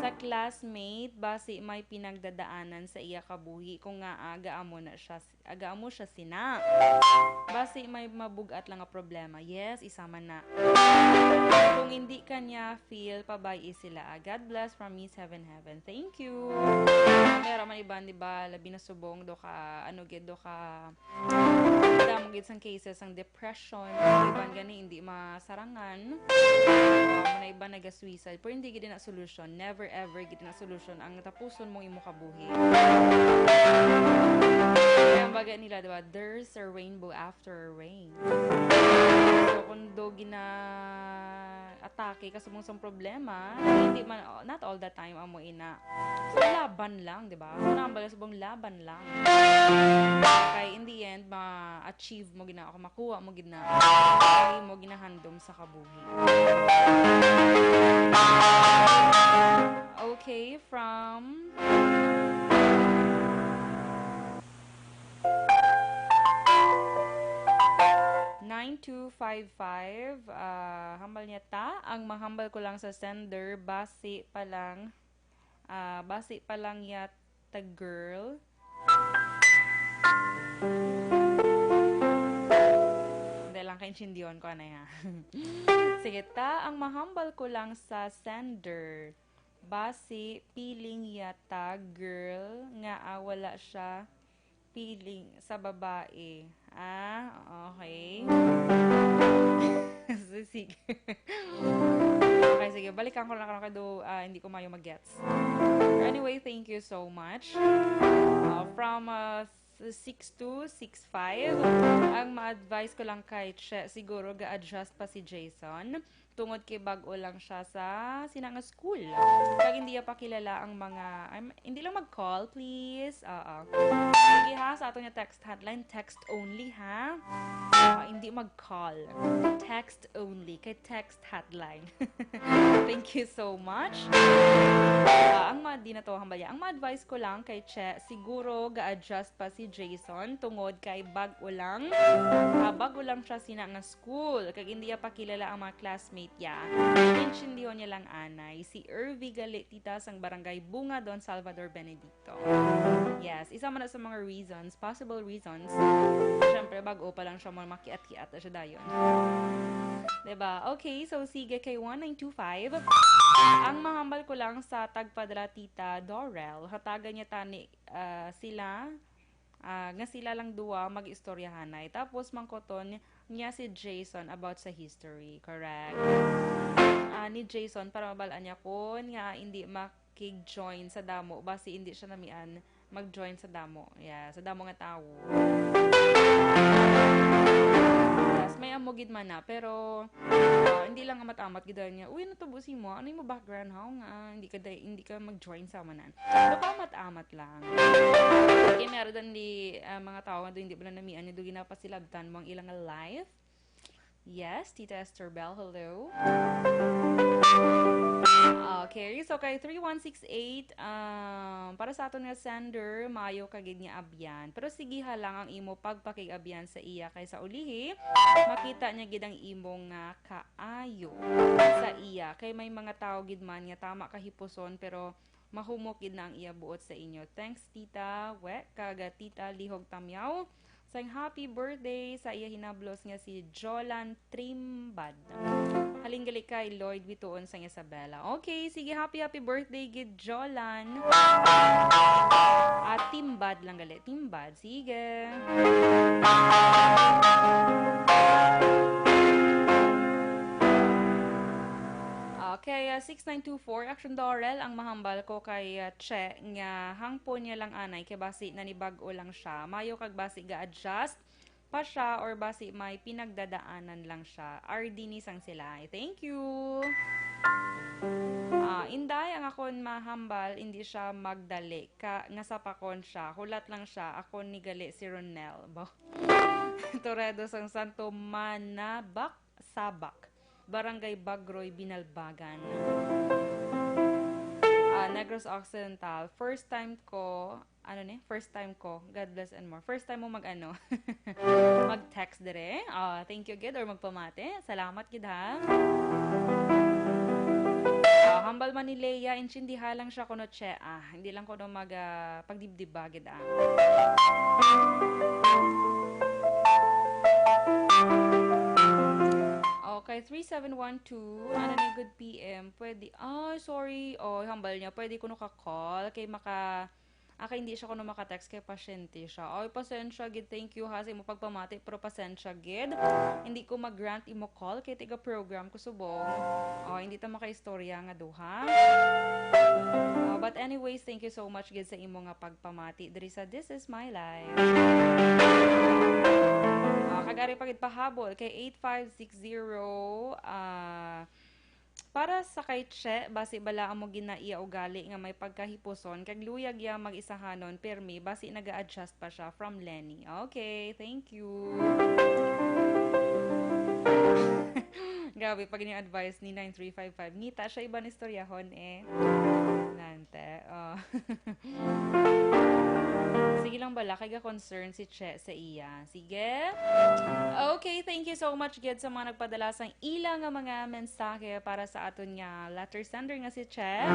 Sa classmate, basi may pinagdadaanan sa iya kabuhi kung nga aga amo na siya, aga amo siya sina. Basi may mabug-at lang nga problema. Yes, isa man na. Kung hindi ka niya feel, pabay-i sila. Ah, God bless from Miss Heaven Heaven. Thank you. Meron man iban, di ba, labi na subong, do ka, ano gid, do ka, Damo gid sang cases sang depression, ang iban gani hindi masarangan. Ah, mga iban naga-suicide, pero hindi gid na solution. Never ever gid na solution ang tapuson mong imo kabuhi. Kaya ang baga nila, diba? There's a rainbow after a rain. So, kung do gina atake ka subong sang problema, hindi man, not all the time amo ina. So, laban lang, di ba? Kung nambal subong laban lang. Kay in the end, ma-achieve mo gina, o makuha mo gina, kay mo ginahandom sa kabuhi. Okay, from nine two five five, ah, hambal niya ta, ang mahambal ko lang sa sender, basi pa lang, ah, basi pa lang ya ta girl. Hindi lang kaintindihan ko, anay, ha. Sige, ta, ang mahambal ko lang sa sender, basi feeling ya ta girl nga, ah, wala siya feeling sa babae. Ah, okay. Sige. Okay, sige. Balikan ko lang kay do, ah, hindi ko mayo mag-gets. Anyway, thank you so much. Ah, from, ah, six two six five, ang ma-advise ko lang kay Che, siguro ga-adjust pa si Jason. Tungod kay bag-o lang siya sa sina nga school. Kag hindi niya pa kilala ang mga, I'm, hindi lang mag-call, please. Oo. Sige ha, sa ato nga text hotline, text only ha. Ah, hindi mag-call. Text only. Kay text hotline. Thank you so much. Ah, ang mga di na to, hambal niya. Ang ma-advise ko lang kay Che, siguro ga-adjust pa si Jason tungod kay bag-o lang, ah, bag-o lang siya sina nga school, kag hindi niya pa kilala ang mga classmate niya. Intindihon niya lang anay. Si Irvy gali, tita, sang barangay Bunga, Don Salvador, Benedicto. Yes, isa man na sa mga reasons, possible reasons. Siyempre, bag-o pa lang siya, mo makiat-kiat na siya dayon. Diba? Okay, so sige, kay one nine two five. Ang mahambal ko lang sa tagpadala, tita Dorel, hatagan niya tani, ah, sila, ah, nga sila lang duwa mag-istoryahanay. Tapos mangkoton niya si Jason about sa history. Correct. Ah, ni Jason para mabalaan niya kon nga hindi makig-join sa damo, basi hindi siya namian mag-join sa damo. Yeah, sa damo nga tawo. Yes, may amo gid man na, pero, ah, hindi lang amat-amat gid niya. Uy, ano to, busi mo? Ano yung background, ha? Nga, ah, hindi ka day-, hindi ka mag-join sa amanan. Pero paamat-amat lang. Kay meron din di, ah, mga tao nga do hindi ba na namian niya, do ginapasilabtan mo ang ilang life. Yes, Tita Esther Bell, hello. Okay, so kay three one six eight, um, para sa aton nga sender, maayo ka gid nga abyan. Pero sige ha lang ang imo pagpakig-abyan sa iya, kay sa ulihi, makita niya gid ang imo nga kaayo sa iya. Kay may mga tawo gid man nga tama ka hipuson, pero mahumok gid na ang iya buot sa inyo. Thanks, Tita We, kag, ah, Tita Lihog Tamyaw. Sang happy birthday sa iya hinablos nga si Jolan Trimbad. Halin gali kay Lloyd Bituon sang Isabela. Okay, sige, happy, happy birthday gid, Jolan. Ah, Timbad lang gali, Timbad. Sige. Okay, ah, six nine two four, Action Dorel, ang mahambal ko kay, ah, Che nga hangpon niya lang anay kay basi nanibag-o lang siya. Mayo kag basi ga-adjust pa siya or basi may pinagdadaanan lang siya. R D ni sang Silay. Thank you. Ah, Inday, ang akon mahambal, hindi siya magdali ka nga sapakon siya. Hulat lang siya. Ako ni gali si Ronel. Bo. Toredo sang Santo Manabak, Sabak. Barangay Bagroy, Binalbagan. Ah, Negros Occidental. First time ko, ano ni? First time ko. God bless and more. First time mo mag-ano? Mag-text dire. Ah, thank you gid or magpamati. Salamat gid ha. Ah, hambal man ni Leia, intindiha lang siya kuno Che. Ah, hindi lang kuno mag, ah, pagdibdib ba gid ah. Okay, three seven one two. Ano ni, good P M? Pwede. Ay, sorry. Oh, hambal niya. Pwede kuno ka call kay maka Ah, kay hindi siya kuno maka-text kay pasyente siya. Oy, pasensya gid, thank you ha sa imo pagpamati, pero pasensya gid. Hindi ko mag-grant imo call kay tiga program ko subong. Oh, hindi ta makaistorya nga duha. Ah, but anyways, thank you so much gid sa imo nga pagpamati diri sa This Is My Life. Ah, kag ari pa gid pahabol kay eight five six zero, ah, para sa kay Che, basi bala amo ginaiya ugali nga may pagkahipuson, kag luyag iya mag-isahanon, pirmi, basi naga-adjust pa siya from Lenny. Okay, thank you. Grabe, pag ni advice ni nine three five five, ngita siya iban istoryahon eh. Nante, oh. Sige lang bala, kay ga-concern si Che sa iya. Sige. Okay, thank you so much gid sa mga nagpadala sang ila nga mga mensahe para sa aton nga letter sender nga si Che.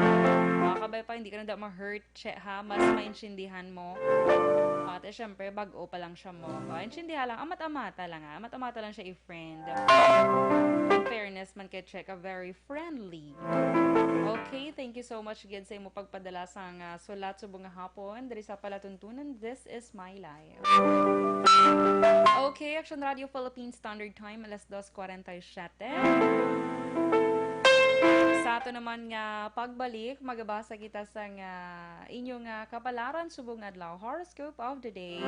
Mga kabay pa, hindi ka na daw ma-hurt, Che, ha? Mas maintindihan mo. Ate, syempre, bag-o pa lang siya mo. O, intindihan lang. Amat-amata lang, ha? Amat-amata lang siya i-friend. In fairness man kay Che, ka very friendly. Okay, thank you so much gid sa imo pagpadala sang, ah, sulat subong nga hapon diri sa palatuntunan This Is My Life. Okay, Action Radio Philippine Standard Time, alas dos cuarenta y siete. Sa ato naman nga pagbalik, magabasa kita sang, ah, inyo nga kapalaran subong adlaw, horoscope of the day.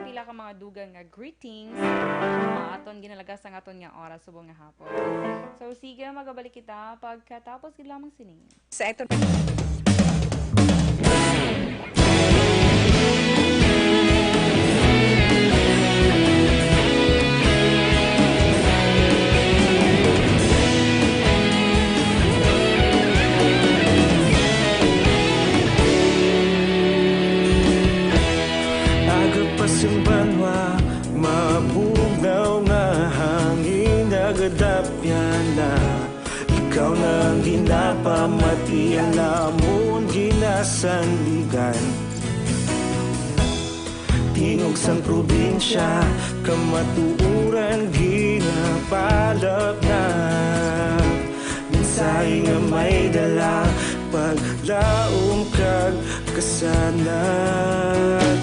Pila ka mga dugang nga greetings, ah, aton ginalagas ang aton nga oras subong nga hapon. So, sige, magabalik kita pagkatapos gid lamang sini. Sa ito Aga pa sing banwa, mabugnaw nga hangin nagadapyan na. Ikaw na ang ginapamati, ang namon ginasandigan. Tingog sang probinsya, kamatuoran ginapalapnag. Mensahe nga may dala, paglaom kag kasanag.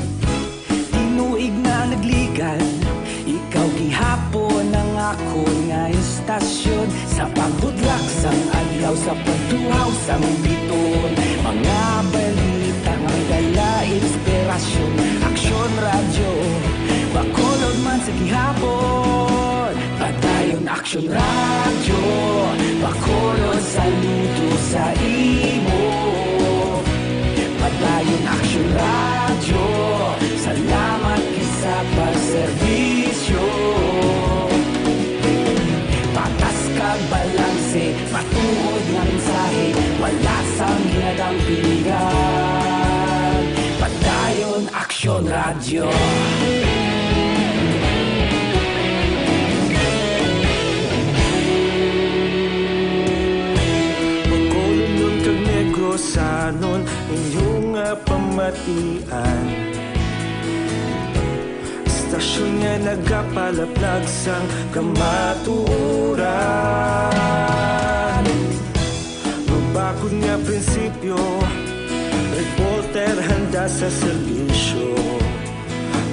Tinuig na nagligad, ikaw gihapon ang akon nga istasyon. Sa pagbutlak sang adlaw, sa pagtuhaw sang biton, mga balita nga may dala inspirasyon. Aksyon Radyo, Bacolod man sa gihapon. Padayon Aksyon Radyo, Bacolod, saludo sa imo. Padayon Aksyon Radyo, salamat gid sa pagserbisyo. Patas kag balanse, matuod nga mensahe, wala sang ginadampingan. Padayon Aksyon Radyo. Bacolodnon kag Negrosanon, inyo nga pamatian. Istasyon nga nagapalaplag sang kamatuoran. Mabakod nga prinsipyo, reporter handa sa serbisyo.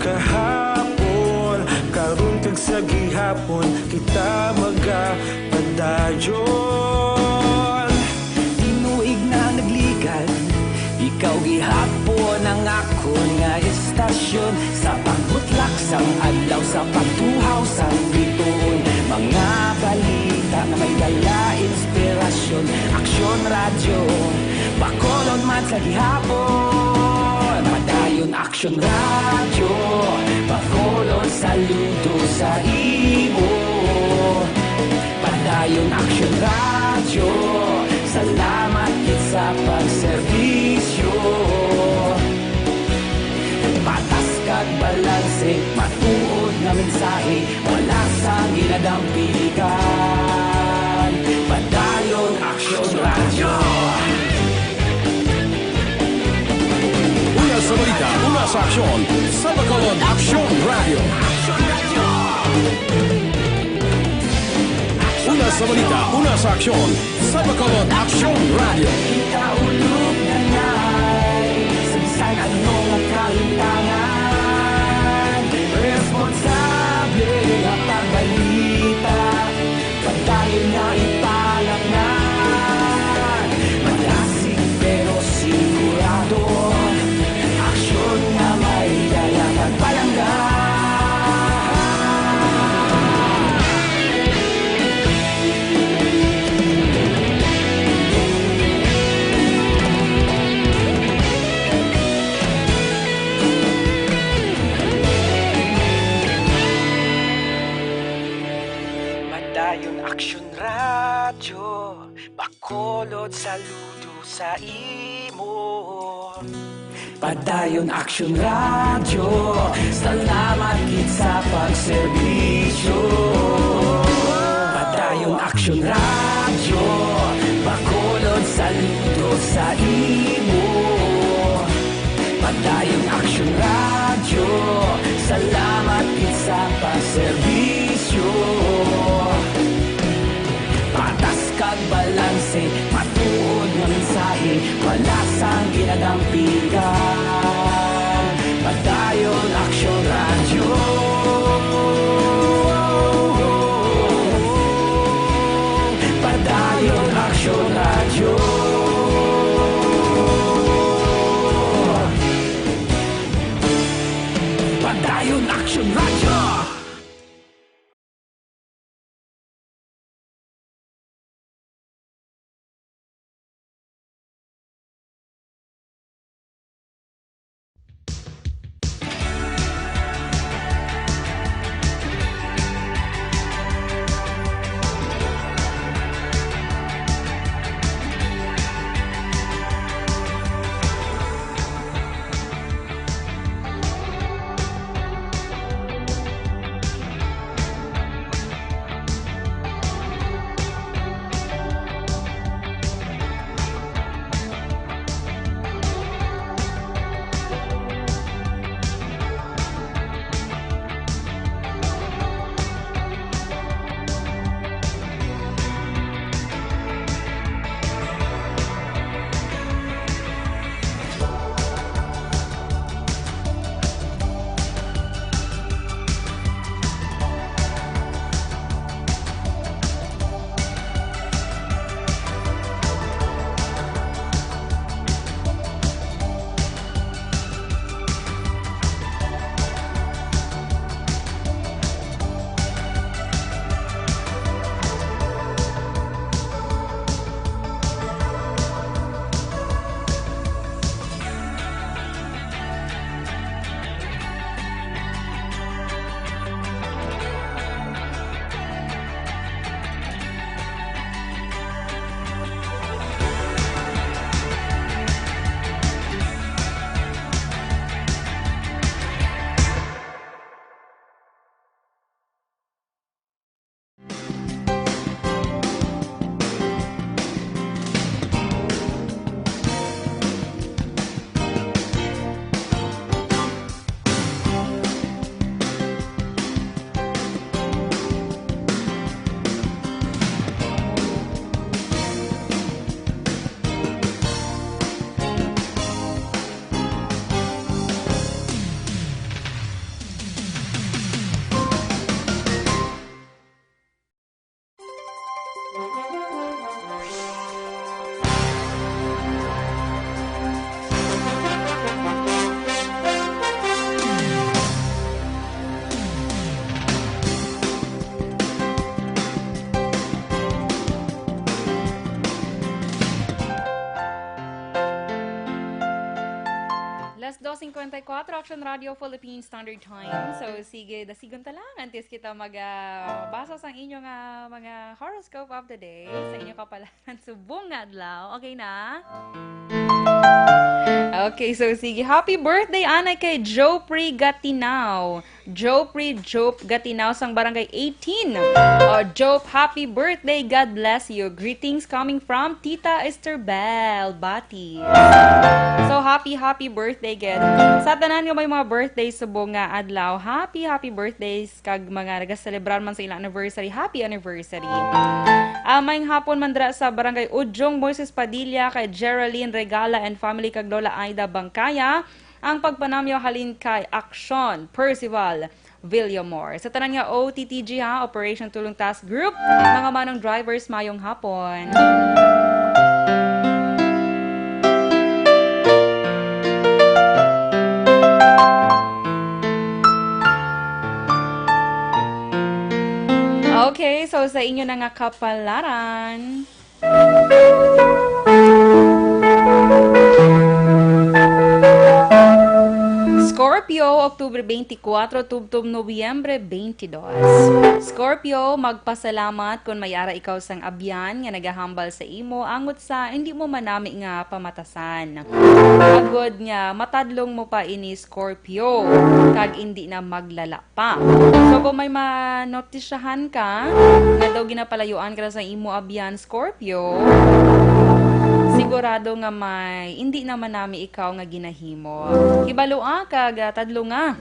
Kahapon, karon kag sa gihapon, kita magapadayon. Tinuig na nagligad, ikaw gihapon ang akon nga istasyon. Sa pagbutlak sang adlaw, sa pagtuhaw sang bituon, mga balita nga may dala inspirasyon. Aksyon Radyo, Bacolod man sa gihapon. Padayon Aksyon Radyo, Bacolod, saludo sa imo. Padayon Aksyon Radyo, salamat gid sa pagserbisyo. Patas kag balanse, matuod nga mensahe, wala sang ginadampingan. Padayon Aksyon Radyo. Una sa balita, una sa aksyon, sa Bacolod Aksyon Radyo. Una sa balita, una sa aksyon, sa Bacolod Aksyon Radyo. Kita ulog na ngay, sa bisan ano Radyo, Bacolod, saludo sa imo. Padayon Action Radyo, salamat gid sa pagserbisyo. Padayon Action Radyo, Bacolod, saludo sa imo. Padayon Action Radyo, salamat gid sa pagserbisyo. Patas kag balanse, matuod nga mensahe, wala sang ginadampigan. Padayon Action Radyo. Padayon Action Radyo. Padayon Action Radyo. Las dos cincuenta y cuatro, Action Radio Philippine Standard Time. So, sige, dasigon ta lang antes kita mag, ah, basa sa inyo nga mga horoscope of the day sa inyo kapalaran subong nga adlaw. Okay na? Okay, so sige. Happy birthday, anay, kay Jopri Gatinao. Jopri Jope Gatinao sang Barangay eighteen. O, Jope, happy birthday. God bless you. Greetings coming from Tita Esther Bell Bati. So, happy, happy birthday, gid. Sa tanan nga may mga birthday subong nga adlaw, happy, happy birthdays. Kag mga nagaselebrar man sa ilang anniversary, happy anniversary. Ah, maayong hapon man dira sa Barangay Ujong, Moises Padilla, kay Geraldine Regala and family, kag Lola Aida Bangkaya. Ang pagpanamyo halin kay Action Percival Villamor. Sa tanan nga O T T G ha, Operation Tulong Task Group, mga manong drivers, maayong hapon. Okay, so sa inyo na nga kapalaran. Scorpio. Scorpio, Oktubre twenty-four, tubtob Nobyembre twenty-two. Scorpio, magpasalamat kon may ara ikaw sang abyan nga nagahambal sa imo, angot sa hindi mo manami nga pamatasan. Agod nga matadlong mo pa ini, Scorpio, kag hindi na maglala pa. So, kung may manotisyahan ka nga daw ginapalayuan ka na sa imo abyan, Scorpio, sigurado nga may hindi na manami ikaw nga ginahimo. Hibalua kag, ah, tadlunga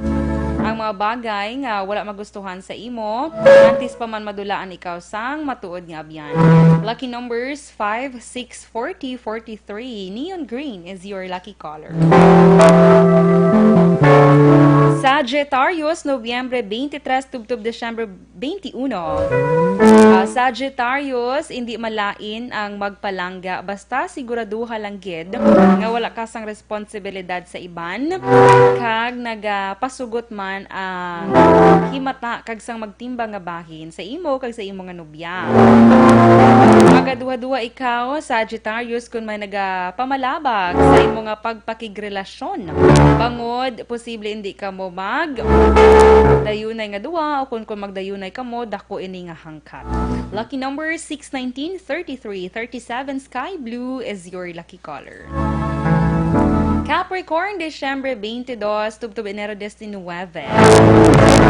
ang mga bagay nga wala magustuhan sa imo antes pa man madulaan ikaw sang matuod nga abyan. Lucky numbers five, six, forty, forty-three. Neon green is your lucky color. Sagittarius, Nobyembre twenty-three tubtob Disyembre twenty-one. Ah, Sagittarius, hindi malain ang magpalangga, basta siguraduha lang gid nga wala ka sang responsibilidad sa iban, kag nagapasugot man ang himata kag sang magtimbang nga bahin sa imo kag sa imo nga nobya. Magaduha-duha ikaw, Sagittarius, kun may nagapamalabag sa imo nga pagpakigrelasyon. Bangod posible hindi kamo mag dayunay nga duwa, o kun, kun magdayunay kamo, dako ini nga hangkat. Lucky number six, nineteen, thirty-three, thirty-seven. Sky blue is your lucky color. Capricorn, Disyembre twenty-two tubtob Enero diecinueve.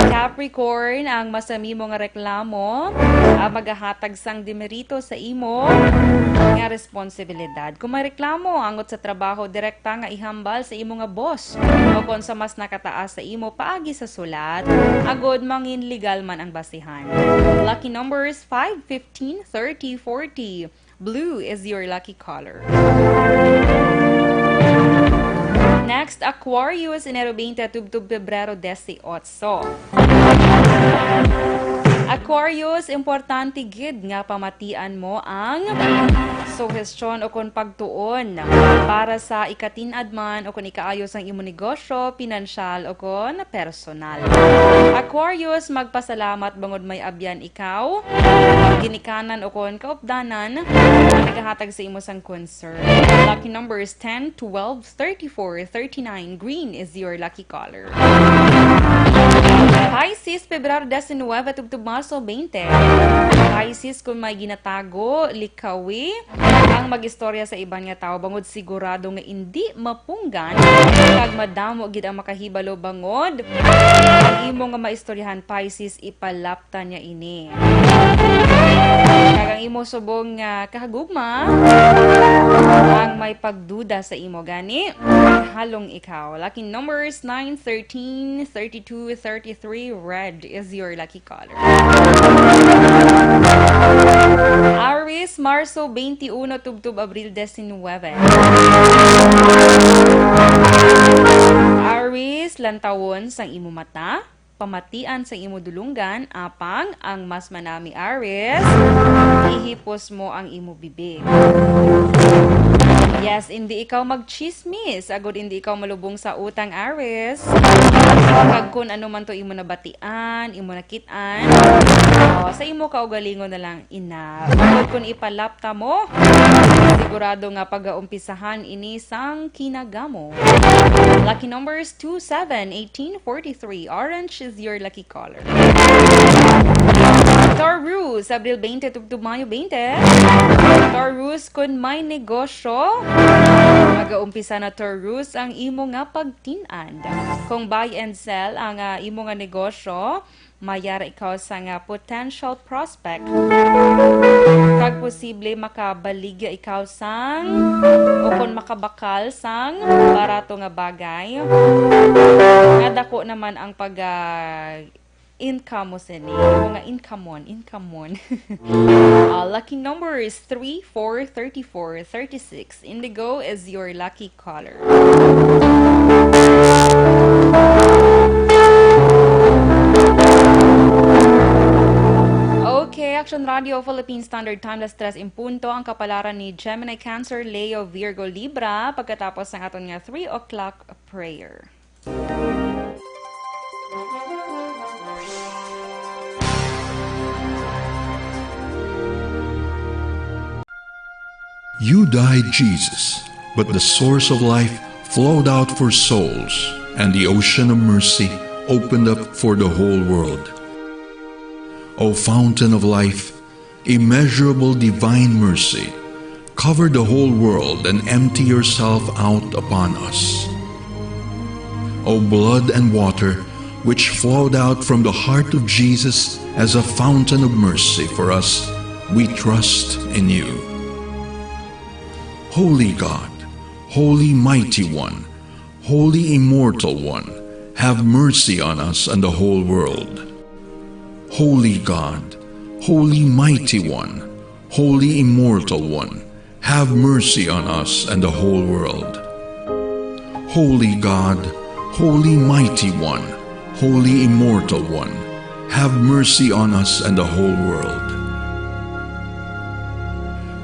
Capricorn, ang masamimo nga reklamo, ah, magahatag sang demerito sa imo nga responsibilidad. Kung may reklamo angot sa trabaho, direkta nga ihambal sa imo nga boss o kon sa mas nakataas sa imo paagi sa sulat, agod mangin legal man ang basihan. Lucky numbers five, fifteen, thirty, forty. Blue is your lucky color. Next, Aquarius, Enero twenty tubtob Pebrero dieciocho. Aquarius, importante gid nga pamatian mo ang suhestyon o kon pagtuon para sa ikatin-ad man o kon ikaayo sang imo negosyo, pinansyal o kon personal. Aquarius, magpasalamat bangod may abyan ikaw, ginikanan o kon kaupdanan nga nagahatag sa imo sang concern. Lucky numbers ten, twelve, thirty-four, thirty-nine. Green is your lucky color. Pisces, Pebrero diecinueve tubtob Marso twenty. Pisces, kung may ginatago, likawi ang mag-istorya sa iban nga tawo, bangod sigurado nga indi mapunggan kag madamo gid ang makahibalo bangod ang imo nga maistoryahan, Pisces, ipalapta niya ini. Kag ang imo subong nga kahagugma ang may pagduda sa imo, gani halong ikaw. Lucky numbers nine, thirteen, thirty-two, thirty-three. Red is your lucky color. Aries, Marso twenty-one tubtob Abril diecinueve. Aries, lantawon sang imo mata, pamatian sang imo dulonggan, apang ang mas manami, Aries, ihipos mo ang imo bibig. Yes, indi ikaw magchismis, agod indi ikaw malubong sa utang, Aries. Kag kun ano man to imo nabatian, imo nakit-an, o, sa imo kaugalingon na lang, ina. Bangod kun ipalapta mo, sigurado nga pagaumpisahan ini sang kinagamo. Lucky numbers two, seven, eighteen, forty-three. Orange is your lucky color. Taurus, Abril twenty tubtob Mayo twenty. Taurus, kun may negosyo, magaumpisa na, Taurus, ang imo nga pagtin-ad. Kung buy and sell ang, ah, imo nga negosyo, mayara ikaw sa nga potential prospect. Kag posible makabaligya ikaw sang, o kon makabakal sang barato nga bagay nga dako naman ang pag, ah, income mo sini. Imo nga income-on, income-on. Ah, lucky number is three, four, thirty-four, thirty-six. Indigo is your lucky color. Okay, Action Radio Philippine Standard Time, las tres en punto, ang kapalaran ni Gemini, Cancer, Leo, Virgo, Libra, pagkatapos ng aton nga three o'clock prayer. You died, Jesus, but the source of life flowed out for souls. and the ocean of mercy opened up for the whole world. O fountain of life, immeasurable divine mercy, cover the whole world and empty yourself out upon us. O blood and water, which flowed out from the heart of Jesus as a fountain of mercy for us, we trust in you. Holy God, Holy Mighty One, Holy Immortal One, have mercy on us and the whole world. Holy God, Holy Mighty One, Holy Immortal One, have mercy on us and the whole world. Holy God, Holy Mighty One, Holy Immortal One, have mercy on us and the whole world.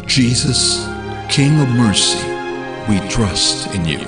Jesus, King of mercy, we trust in you.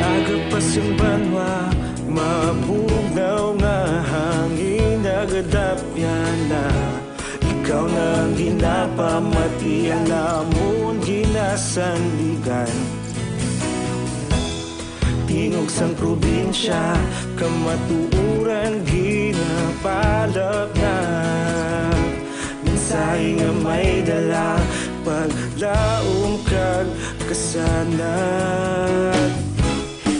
Aga pa sing banwa, mabugnaw nga hangin, nagadapyan na. Ikaw na ang ginapamati, ang amon ginasandigan. Tingog sang probinsya, kamatuoran ginapalapnag. Mensahe nga may dala, paglaom kag kasanag.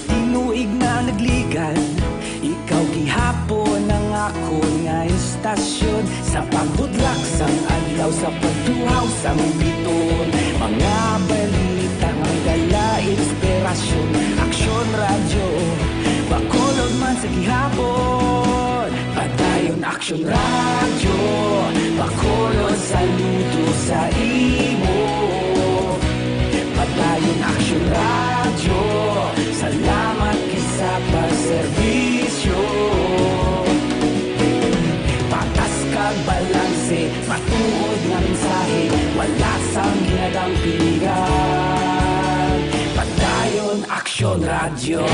Tinuig na nagligad, ikaw gihapon ang akon nga istasyon. Sa pagbudlak sang adlaw, sa pagtuhaw sang bituon, mga balita nga dala inspirasyon. Aksyon Radyo, Bacolod man sa gihapon. Padayon Aksyon Radyo, Bacolod, saludo sa imo. Padayon Aksyon Radyo, salamat gid sa pagserbisyo. Patas kag balanse, matuod nga mensahe, wala sang ginadampingan. Padayon Aksyon Radyo.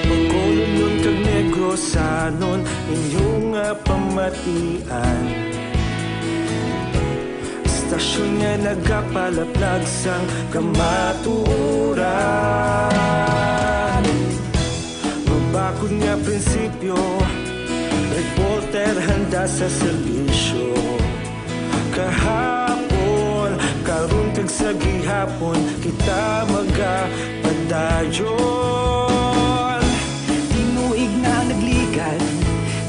Bacolodnon kag Negrosanon, inyo nga pamatian. Istasyon nga nagapalaplag sang kamatuoran. Mabakod nga prinsipyo, reporter handa sa serbisyo. Kahapon, karon kag sa gihapon, kita magapadayon. Tinuig na nagligad,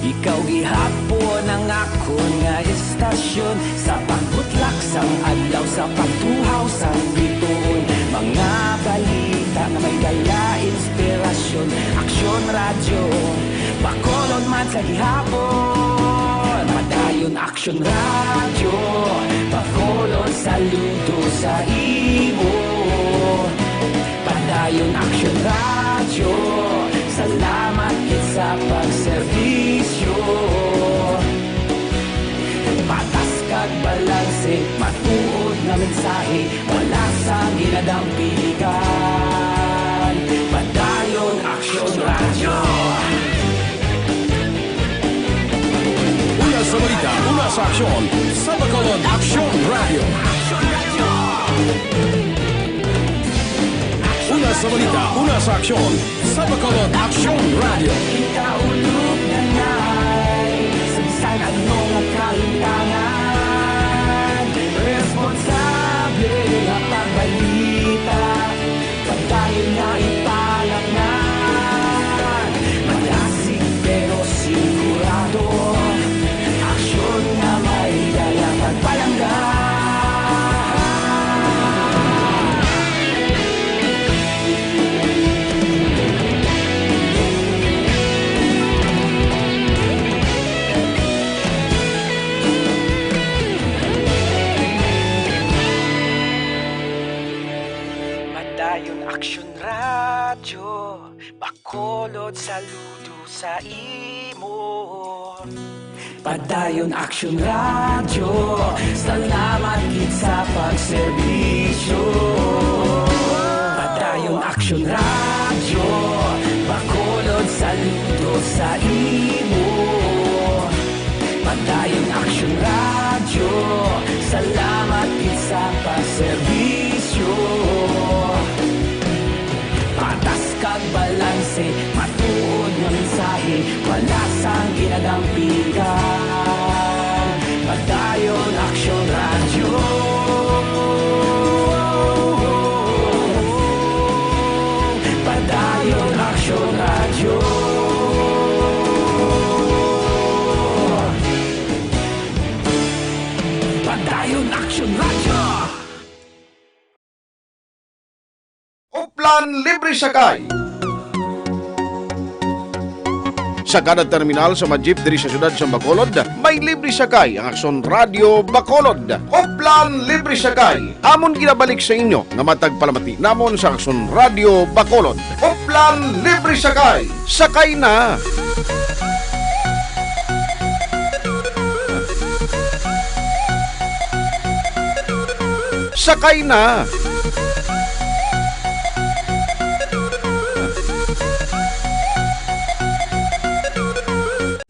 ikaw gihapon ang akon nga istasyon. Sa pagbutlak sang adlaw, sa pagtuhaw sang bituon, mga balita nga may dala inspirasyon. Aksyon Radyo, Bacolod man sa gihapon. Padayon Aksyon Radyo, Bacolod, saludo sa imo. Padayon Aksyon Radyo, salamat gid sa pagserbisyo. Patas kag balanse, matuod nga mensahe, wala sang ginadampingan. Padayon Aksyon Radyo. Una sa balita, una sa aksyon, sa Bacolod Aksyon Radyo. Aksyon Radyo. Balita, una sa aksyon, sa Bacolod Aksyon Radio. Kaulog na ngay, sa bisan anong kalimtangan, responsable nga pagbalita, pagdayon nga ipalatngan, malasig pero sigurado. Aksyon nga may dala kag palangga. Padayon Aksyon Radyo, Bacolod, saludo sa imo. Padayon Aksyon Radyo, salamat gid sa pagserbisyo. Padayon Aksyon Radyo, Bacolod, saludo sa imo. Padayon Aksyon Radyo, salamat gid sa pagserbisyo. Patas kag balanse, matuod nga mensahe, wala sang ginadampigan. Padayon Aksyon Radyo. Padayon Aksyon Radyo. Padayon Aksyon Radyo. Oplan Libre Sakay. Sa kada terminal sa mga jeep diri sa siyudad sa Bacolod, may libre sakay ang Aksyon Radyo Bacolod. Oplan Libre Sakay, amon ginabalik sa inyo nga matag palamati namon sa Aksyon Radyo Bacolod. Oplan Libre Sakay, sakay na! Sakay na!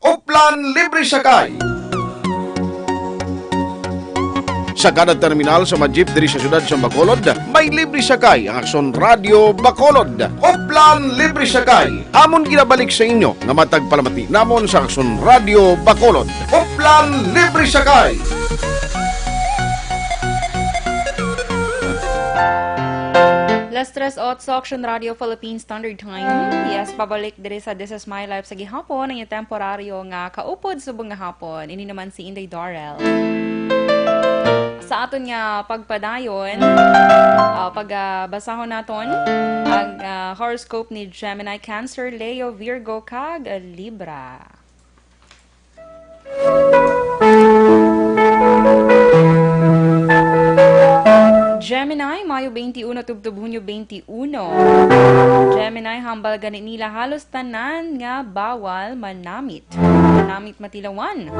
Oplan Libre Sakay. Sa kada terminal sa mga jeep diri sa siyudad sa Bacolod, may libre sakay ang Aksyon Radyo Bacolod. Oplan Libre Sakay, amon ginabalik sa inyo nga matag palamati namon sa Aksyon Radyo Bacolod. Oplan Libre Sakay. Las tres otso, Aksyon Radio Philippine Standard Time. Yes, pabalik diri sa This Is My Life sa gihapon, ang inyong temporaryo nga kaupod subong nga hapon. Ini naman si Inday Dorel. Sa aton nga pagpadayon, ah, pag, ah, basahon naton ang, ah, horoscope ni Gemini, Cancer, Leo, Virgo, kag Libra. Gemini, Mayo twenty-one tubtob Hunyo twenty-one. Gemini, hambal gani nila halos tanan nga bawal manamit. Manamit matilawan.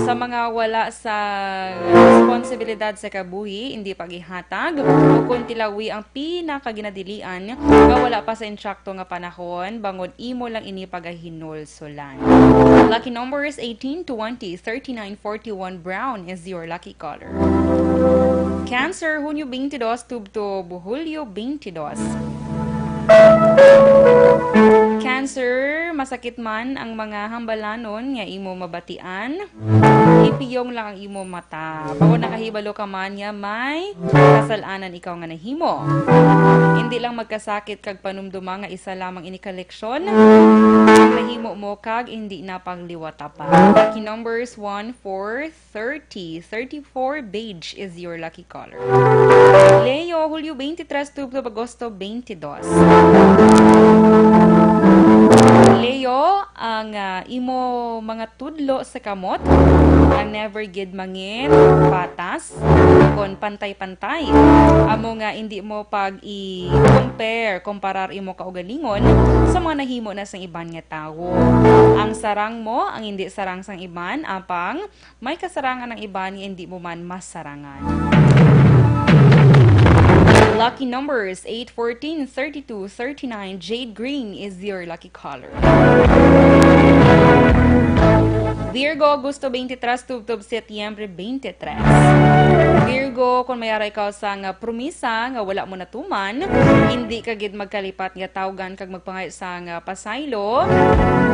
Sa mga wala sa responsibilidad sa kabuhi, hindi pag-ihatag, o kung tilawi ang pinakaginadilian nga wala pa sa insakto nga panahon, bangod imo lang ini pagahinulsolan. Lucky numbers eighteen, twenty, thirty-nine, forty-one. Brown is your lucky color. Cancer, Hunyo twenty-two tubtob Hulyo twenty-two. Cancer, masakit man ang mga hambalanon nga imo mabatian, ipiyong lang ang imo mata. Bangod nakahibalo ka man nga may kasal-anan ikaw nga nahimo. Hindi lang magkasakit kag panumduma nga isa lamang ini ka leksyon ang nahimo mo kag hindi na pagliwata pa. Lucky numbers one, four, thirty, thirty-four. Beige is your lucky color. Leo, Hulyo twenty-three tubtob Agosto twenty-two. Leo, ang, ah, imo mga tudlo sa kamot, ang never gid mangin patas kon pantay-pantay. Amo nga indi mo pag-i-compare, komparar imo kaugalingon sa mga nahimo na sang iban nga tawo. Ang sarang mo, ang indi sarang sang iban, apang may kasarangan ang iban nga indi mo man masarangan. Lucky numbers eight, fourteen, thirty-two, thirty-nine. Jade green is your lucky color. Virgo, Agosto twenty-three, tubtob Setyembre twenty-three. Virgo, kung may ara ikaw sang promisa nga wala mo natuman, hindi ka gid magkalipat nga tawgan kag magpangayo sang pasaylo,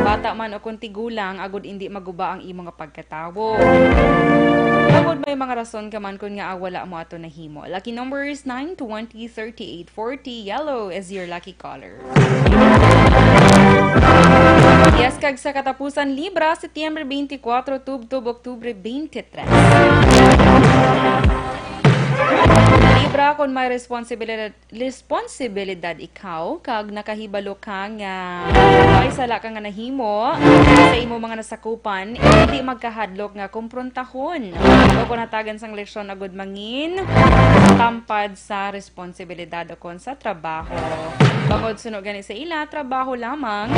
bata man o kung tigulang, agud hindi maguba ang imo nga pagkatawo. Agud may mga rason ka man kun ngaa wala mo ato nahimo. Lucky numbers nine, twenty, thirty-eight, forty. Yellow is your lucky color. Yes, kag sa katapusan, Libra, Setyembre twenty-four, tubtob Oktubre twenty-three. Libra, kung may responsibilidad, responsibilidad ikaw kag nakahibalo ka nga may sala ka nga nahimo sa imo mga nasakupan, hindi magkahadlok nga kompronta Kon, o kon hatagan sang leksyon agud mangin tampad sa responsibilidad o kon sa trabaho. Bangod suno gani sa ila, trabaho lamang,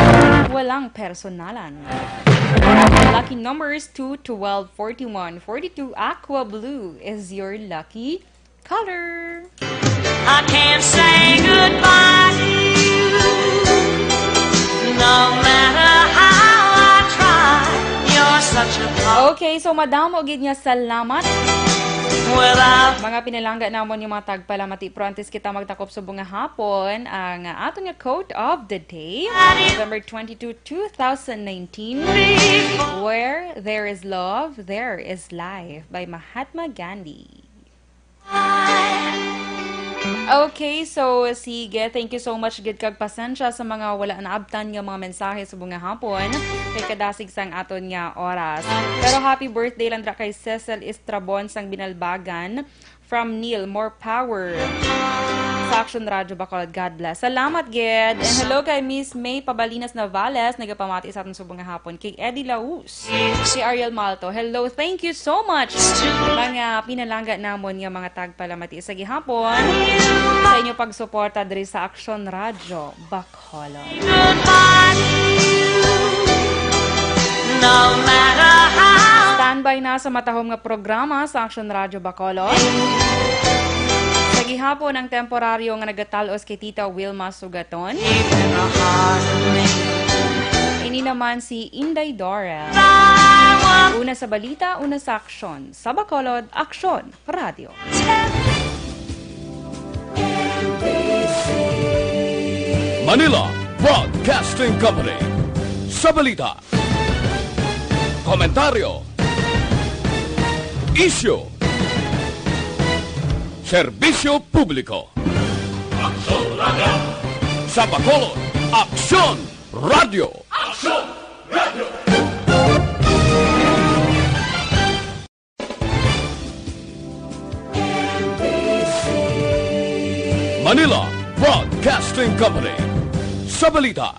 walang personalan. Lucky numbers two, twelve, forty-one, forty-two. Aqua Blue is your lucky color. I can't say goodbye to you, no matter how I try. You're such a Okay, so madamo gid nga salamat. Without Mga pinalangga namon nga mga tagpalamati, pero antes kita magtakop subong nga hapon, ang aton nga quote of the day, November twenty-two, two thousand nineteen, "Where there is love, there is life," by Mahatma Gandhi. Okay, so sige, thank you so much gid kag pasensya sa mga wala naabtan nga mga mensahe subong nga hapon kay kadasig sang aton nga oras. Pero happy birthday lang dira kay Cecil Estrabon sang Binalbagan, from Neil, more power sa Action Radio Bacolod. God bless. Salamat gid. And hello kay Miss May Pabalinas Navales, nagapamati sa aton subong nga hapon, kay Eddie Laus, si Ariel Malto. Hello, thank you so much, mga pinalangga namon nga mga tagpalamati sa gihapon, sa inyo pagsuporta diri sa Action Radio Bacolod. Goodbye to you, no matter how Standby na sa matahom nga programa sa Action Radio Bacolod. Sa gihapon, ang temporaryo nga nagatal-os kay Tita Wilma Sugaton. Ini naman si Inday Dorel. Una sa balita, una sa aksyon. Sa Bacolod, Aksyon Radio. Manila Broadcasting Company. Sa balita, komentaryo, isyu, serbisyo publiko. Aksyon Radio. Sa Bacolod, Aksyon Radio. Aksyon Radio. Manila Broadcasting Company. Sa balita,